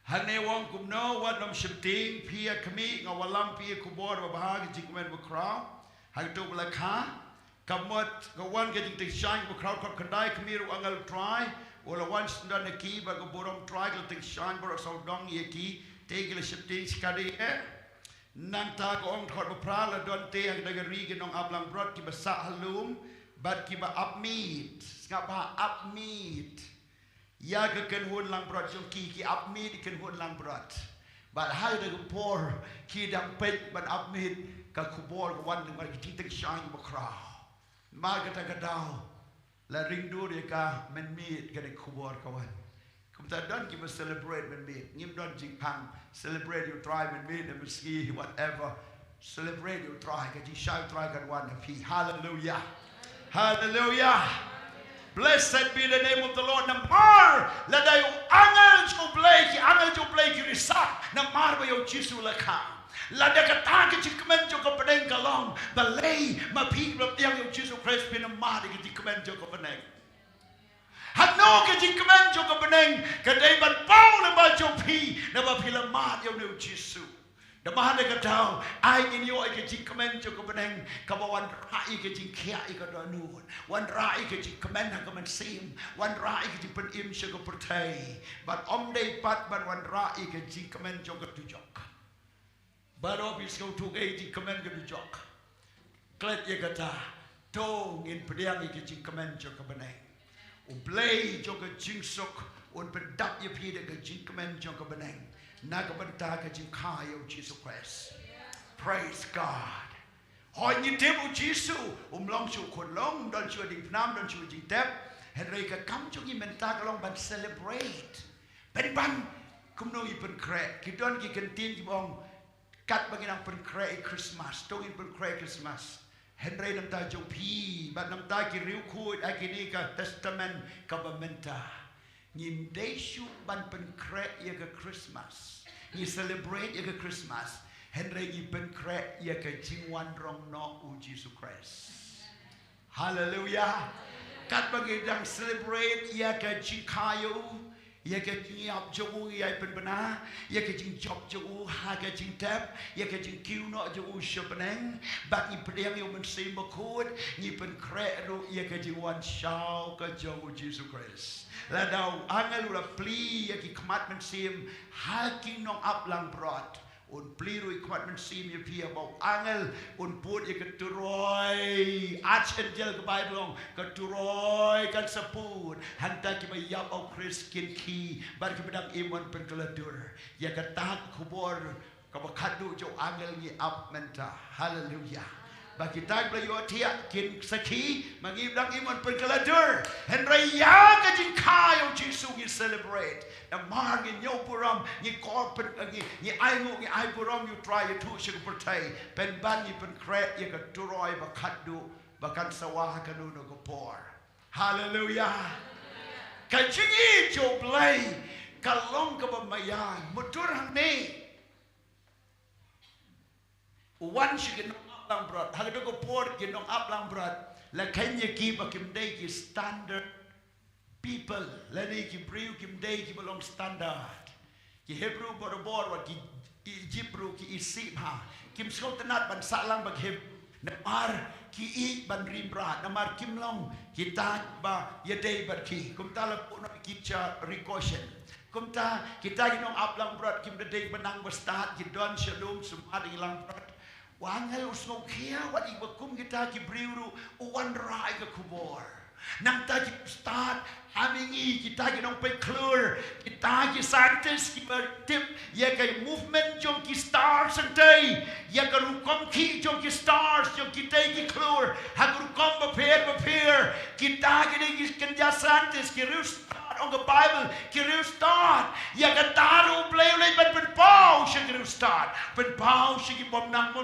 Hangne u ong kumno, wat nym sheptieng, phi ïa khmih, nga wallam phi ïa ka khubor babha ka jingkmen bakhraw. Hangto ba la kha, ka mut ka wan ka jingteng shaiñ bakhraw, ka khyndai khmih ruh u angel u Trai u la wan sha syndon ïa ki, bad ka burom u Trai ka la teng shaiñ baroh sawdong ïa ki, te ki la sheptieng shikatdei eh. Nangta ka ong dkhot baphra, la don te ha kata ka ri ki nongap langbrot kiba sah ha lum bad kiba ap miet. Sngap bha, ap miet ïa ka kynhun langbrot jong ki, ki ap miet ïa ka kynhun langbrot. Bad ha kata ka por ki dang peit ban ap miet, ka khubor ka wan lyngba ki jingteng shaiñ bakhraw. Namar kata ka daw la ring dur ïa ka mynmiet, ka dei ka khubor ka wan. Kumta don kiba celebrate mynmiet, ngim don jingkhang, celebrate ïa u Trai mynmiet, mynmiet, whatever. Celebrate ïa u Trai, ka jingshai u Trai kan wan ha phi. Hallelujah. Hallelujah. Blessed be the name of the Lord. Namar lada ïa u angel jong U Blei, ki angel jong U Blei ki risa namar ba ïa u Jisu la kha. Lada kata ka jingkmen jong ka bneng ka long, balei ma phi kiba pdiang ïa u Jisu Khrist phi namar ïa ka jingkmen jong ka bneng? Hangno ka jingkmen jong ka bneng? Ka dei ban paw lyngba jong phi, naba phi la mad ïa une u Jisu. Namar kata ka daw, ai ngin ïoh ïa ka jingkmen jong ka bneng kaba wanrah ïa ka jingkhiah ïa ka dohnud, wanrah ïa ka jingkmen ha ka mynsiem, wanrah ïa ka jingpynim sha ka pyrthei. Bad ym dei pat ban wanrah ïa ka jingkmen jong ka dujok. Baroh phi sngewthuh kaei ka jingkmen ka dujok. Klet ïa kata, to ngin pdiang ïa ka jingkmen jong ka bneng. U Blei jong ka jingsuk un pyndap ïa phi da ka jingkmen jong ka bneng na ka bynta ka jingkha ïa u Jisu Khrist. Praise God. Hooid, ngi tip u Jisu um long shuh khunlung, um don shuh diengphna, um don shuh jingtep. Hynrei ka kam jong ngi mynta ka long ban celebrate. Pynban kumno ngi pynkhreh, ki don ki kyntien kiba ong, katba ngi nang pynkhreh ïa Christmas, to ngin pynkhreh ïa Christmas. Hynrei na ka bynta jong phi bad na ka bynta ki riewkhuid ha kane ka testament kaba mynta, ngim dei shuh ban pynkhreh ïa ka Christmas. Ngi celebrate ïa ka Christmas, hynrei ngi pynkhreh ïa ka jingwan rong noh u Jisu Khrist. Haleluia. Katba ngi dang celebrate ïa ka jingkha ïa u, ïa ka jingïap jong u, ïa ka pynbna, ïa ka jingjop jong u ha ka jingtep, ïa ka jingkiew noh jong u sha bneng, bad ngi pdiang ïa u Mynsiem Bakhuid, ngi pynkhreh ruh ïa ka jingwan shaw ka jong u Jisu Khrist. Lada u angel u la plie ïa ki khmat mynsiem ha ki nongap langbrot, un plie ruh ïa ki khmat mynsiem ïa phi, ba u angel un put ïa ka turoi. Archangel, ka Baibl ong, ka turoi kan sa put. Hangta kiba ïap ha u Khrist kin khie, bad kiba dang im wan pynkylla dur. Ïa kata ka khubor kaba khatduh jong u angel ngi ap mynta. Haleluia. Ba kita kiba la ïohthiah kin sakhi, ma ngi dang im wan pynkylla dur. Hynrei ïa ka jingkha ïa u Jisu ngi celebrate. Namar ngi ñiew burom, ngi kor pyn, ngi, ngi ainguh, ngi ai burom ïa u Trai, ïathuh sha ka pyrthei. Pynban ngi pynkhreh ïa ka turoi ba khatduh ba kan sawa ha kano kano ka por. Haleluia. Ka jingïeit jong u Blei ka long kaba maïan. Mutdur hangne, u wan sha ki nongap langbrot. Ha kato ka por ki nongap langbrot la kheiñ ïa ki ba kim dei ki standard people, lane ki briew kim dei kiba long standard. Ki Hebru barabor, wat ki Ijip ruh ki isih bha. Kim sngewtynnat ban sah lang bad ki Hebru, namar ki ïeit ban rim bad, namar kim long kita ba ïadei bad ki. Kumta la buh noh ïa ki sha Ri Goshen. Kumta kita ki nongap langbrot kim da dei ban nang ba stad, ki don sha lum sumar ïa ki langbrot. U angel u sngewkhia wat ïa kiba kum kita ki briew ruh u wanrah ïa ka khubor. Nangta ki stad, ha mihngi kita ki nongpeit khlur, kita ki scientist kiba tip ïa ka movement jong ki stars, hangtei ïa ka rukom khih jong ki stars, jong kitei ki khlur, ha ka rukom bapher bapher. Kita ki dei ki kynja scientist, ki riewstad, ong ka Baibl, ki riewstad. Ïa kata ruh u Blei u leit ban pynpaw sha ki riewstad.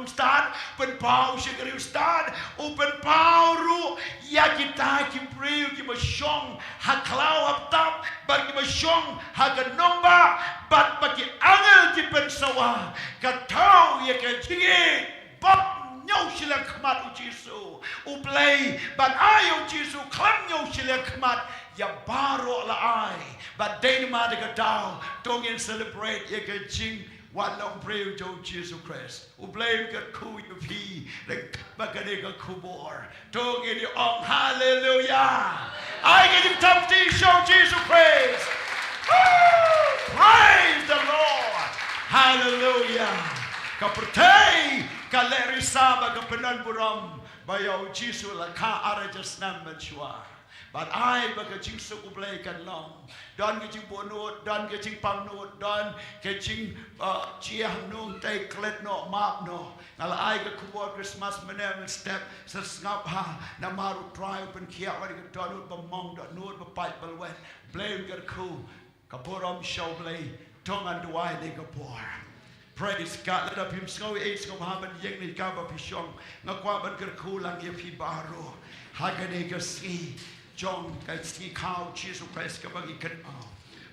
Stad, pynpaw sha ka riewstad, u pynpaw ruh ïa kita ki briew kiba shong ha khlaw ha btap, bad kiba shong ha ka nongbah, bad ba ki angel ki pynsawa. Ka thaw ïa ka jingïeit bym ñiew shiliang khmat u Jisu. U Blei ban ai u Jisu khlem ñiew shiliang khmat ïa baroh la ai. Bad dei namar kata ka daw to ngin celebrate ïa ka jingwan long briew jong u Jisu Khrist. U Blei un kyrkhu ïa phi lyngba kane ka khubor. To ngin ïa ong haleluya. Ai ka jingthap kti sha u Jisu Khrist. Woo! Praise the Lord. Haleluya. Ka pyrthei ka leh risa bad ka pyndon burom ba ïa u Jisu la kha ar hajar snem mynshuwa. Bad ai ba ka jingsuk u Blei kan long. Don ka jingbuhnud, don ka jingpangnud, don ka jing, uh, jia hangnud, te klet noh, map noh. Nga la ai ka khubor Christmas mynne mynstep, sa sngap ha, namar u Trai u pynkhiah wat ïa ka dohnud ba mong, dohnud ba pait ba lwet. Blei un kyrkhu, ka burom sha u Blei, to ngan duwai ne ka por. Praise God. Lada phim sngew ei, sngewbha ban ïeng ne kaba phi shong. Nga kwah ban kyrkhu lang ïa phi baroh ha kane ka sngi jong ka sngi khaw Jisu Khrist kaba ngi kynmaw.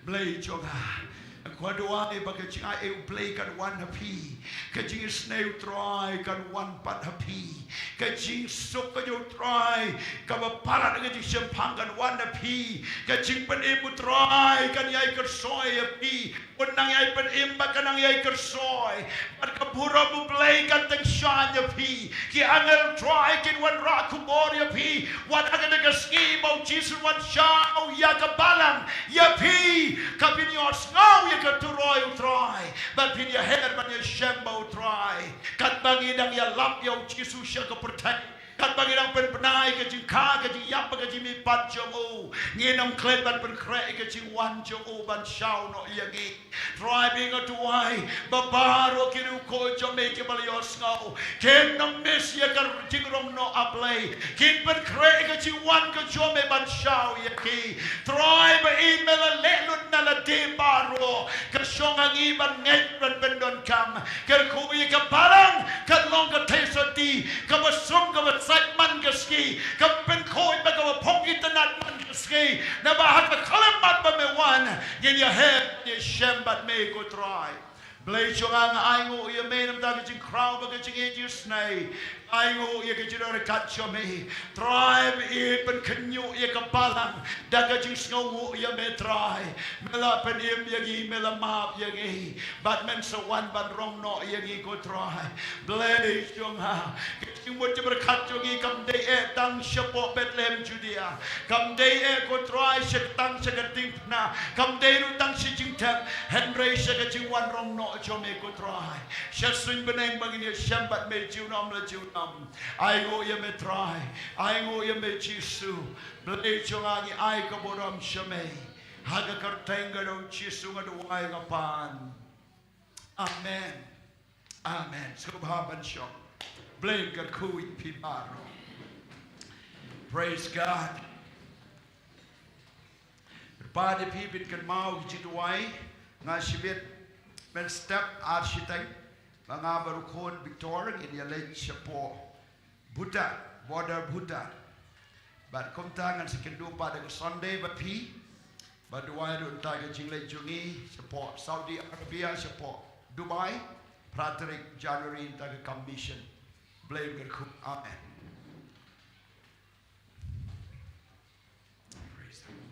Blei jong nga, nga kwah duwai ba ka jingai ei u Blei kan wan ha phi. Ka jingisynei u Trai kan wan pat ha phi. Ka jingsuk ka jong u Trai kaba palat ka jingshemphang kan wan ha phi. Ka jingpynim u Trai kan ïai kyrsoi ïa phi. Un nang ïai pynim bad kan nang ïai kyrsoi. Bad ka burom u Blei kan tyngshaiñ ïa phi. Ki angel Trai kin wanrah khubor ïa phi. Wat ha kane ka sngi ba u Jisu wan shaw ïa ka balang ïa phi. Ka phin ïohsngew ïa ka turoi u Trai. Bad phin ïaher ban ïashem bad u Trai. Katba ngi dang ïalap ïa u Jisu sha ka pyrthei. Katba ngi dang pynbna ïa ka jingkha, ka jingïap, ka jingmihpat jong u. Ngin ym klet ban pynkhreh ïa ka jingwan jong u ban shaw noh ïa ngi. Trai, ba nga duwai ba baroh ki riewkhuid jong me kiba la ïohsngew kin ym miss ïa ka jingrong noh, A Blei. Kin pynkhreh ïa ka jingwan ka jong me ban shaw ïa ki. Trai, ba i me la leh lut na lade baroh. Ka shong ha ngi ban ngeit ban pyndonkam. Kyrkhu ïa ka balang kan long ka theisotti kaba sum kaba sait man ka sngi, kaba pynkhuid bad kaba phong itynnad man ka sngi. Naba ha ka khyllipmat ba me wan, ngin ïaher ïashem bad me ko Trai. Blei jong nga, nga ainguh ïa me namar ka jingkhraw bad ka jingïeit jingisynei. Ainguh ïa ka jingïaryngkat jong me. Trai, ba i pynkhynñiuh ïa ka balang da ka jingsngewnguh ïa me Trai. Me la pynim ïa ngi, me la map ïa ngi. Bad men sa wan ban rong noh ïa ngi ko Trai. Blei jong nga, ka jingmut jingpyrkhat jong ngi kam dei eh tang shapoh Bethlehem Judea. Kam dei eh ko Trai sha tang sha ka diengphna. Kam dei ruh tang sha jingtep. Hynrei sha ka jingwan rong noh jong me ko Trai. Sha suiñ bneng ba ngin ïashem bad me junom la junom. Ainguh ïa me Trai, ainguh ïa me Jisu. Blei jong nga, ngi ai ka burom sha me. Ha ka kyrteng ka jong u Jisu nga duwai nga pan. Amen. Amen. Sngewbha ban shong. Blei kyrkhu ïa phi baroh. Praise God. Kyrpad ïa phi ban kynmaw ki jingduwai. Nga shibit mynstep ar shiteng ba nga bad u khun Victor ngin ïaleit shapoh Bhutan, border Bhutan. Bad kumta ngan sa kynduh pat ha ka Sunday bad phi. Bad duwai ruh ïa ka jingleit jong ngi shapoh Saudi Arabia, shapoh Dubai, phra tarik January ïa ka kam mission. Blei kyrkhu. Amen. Praise the Lord.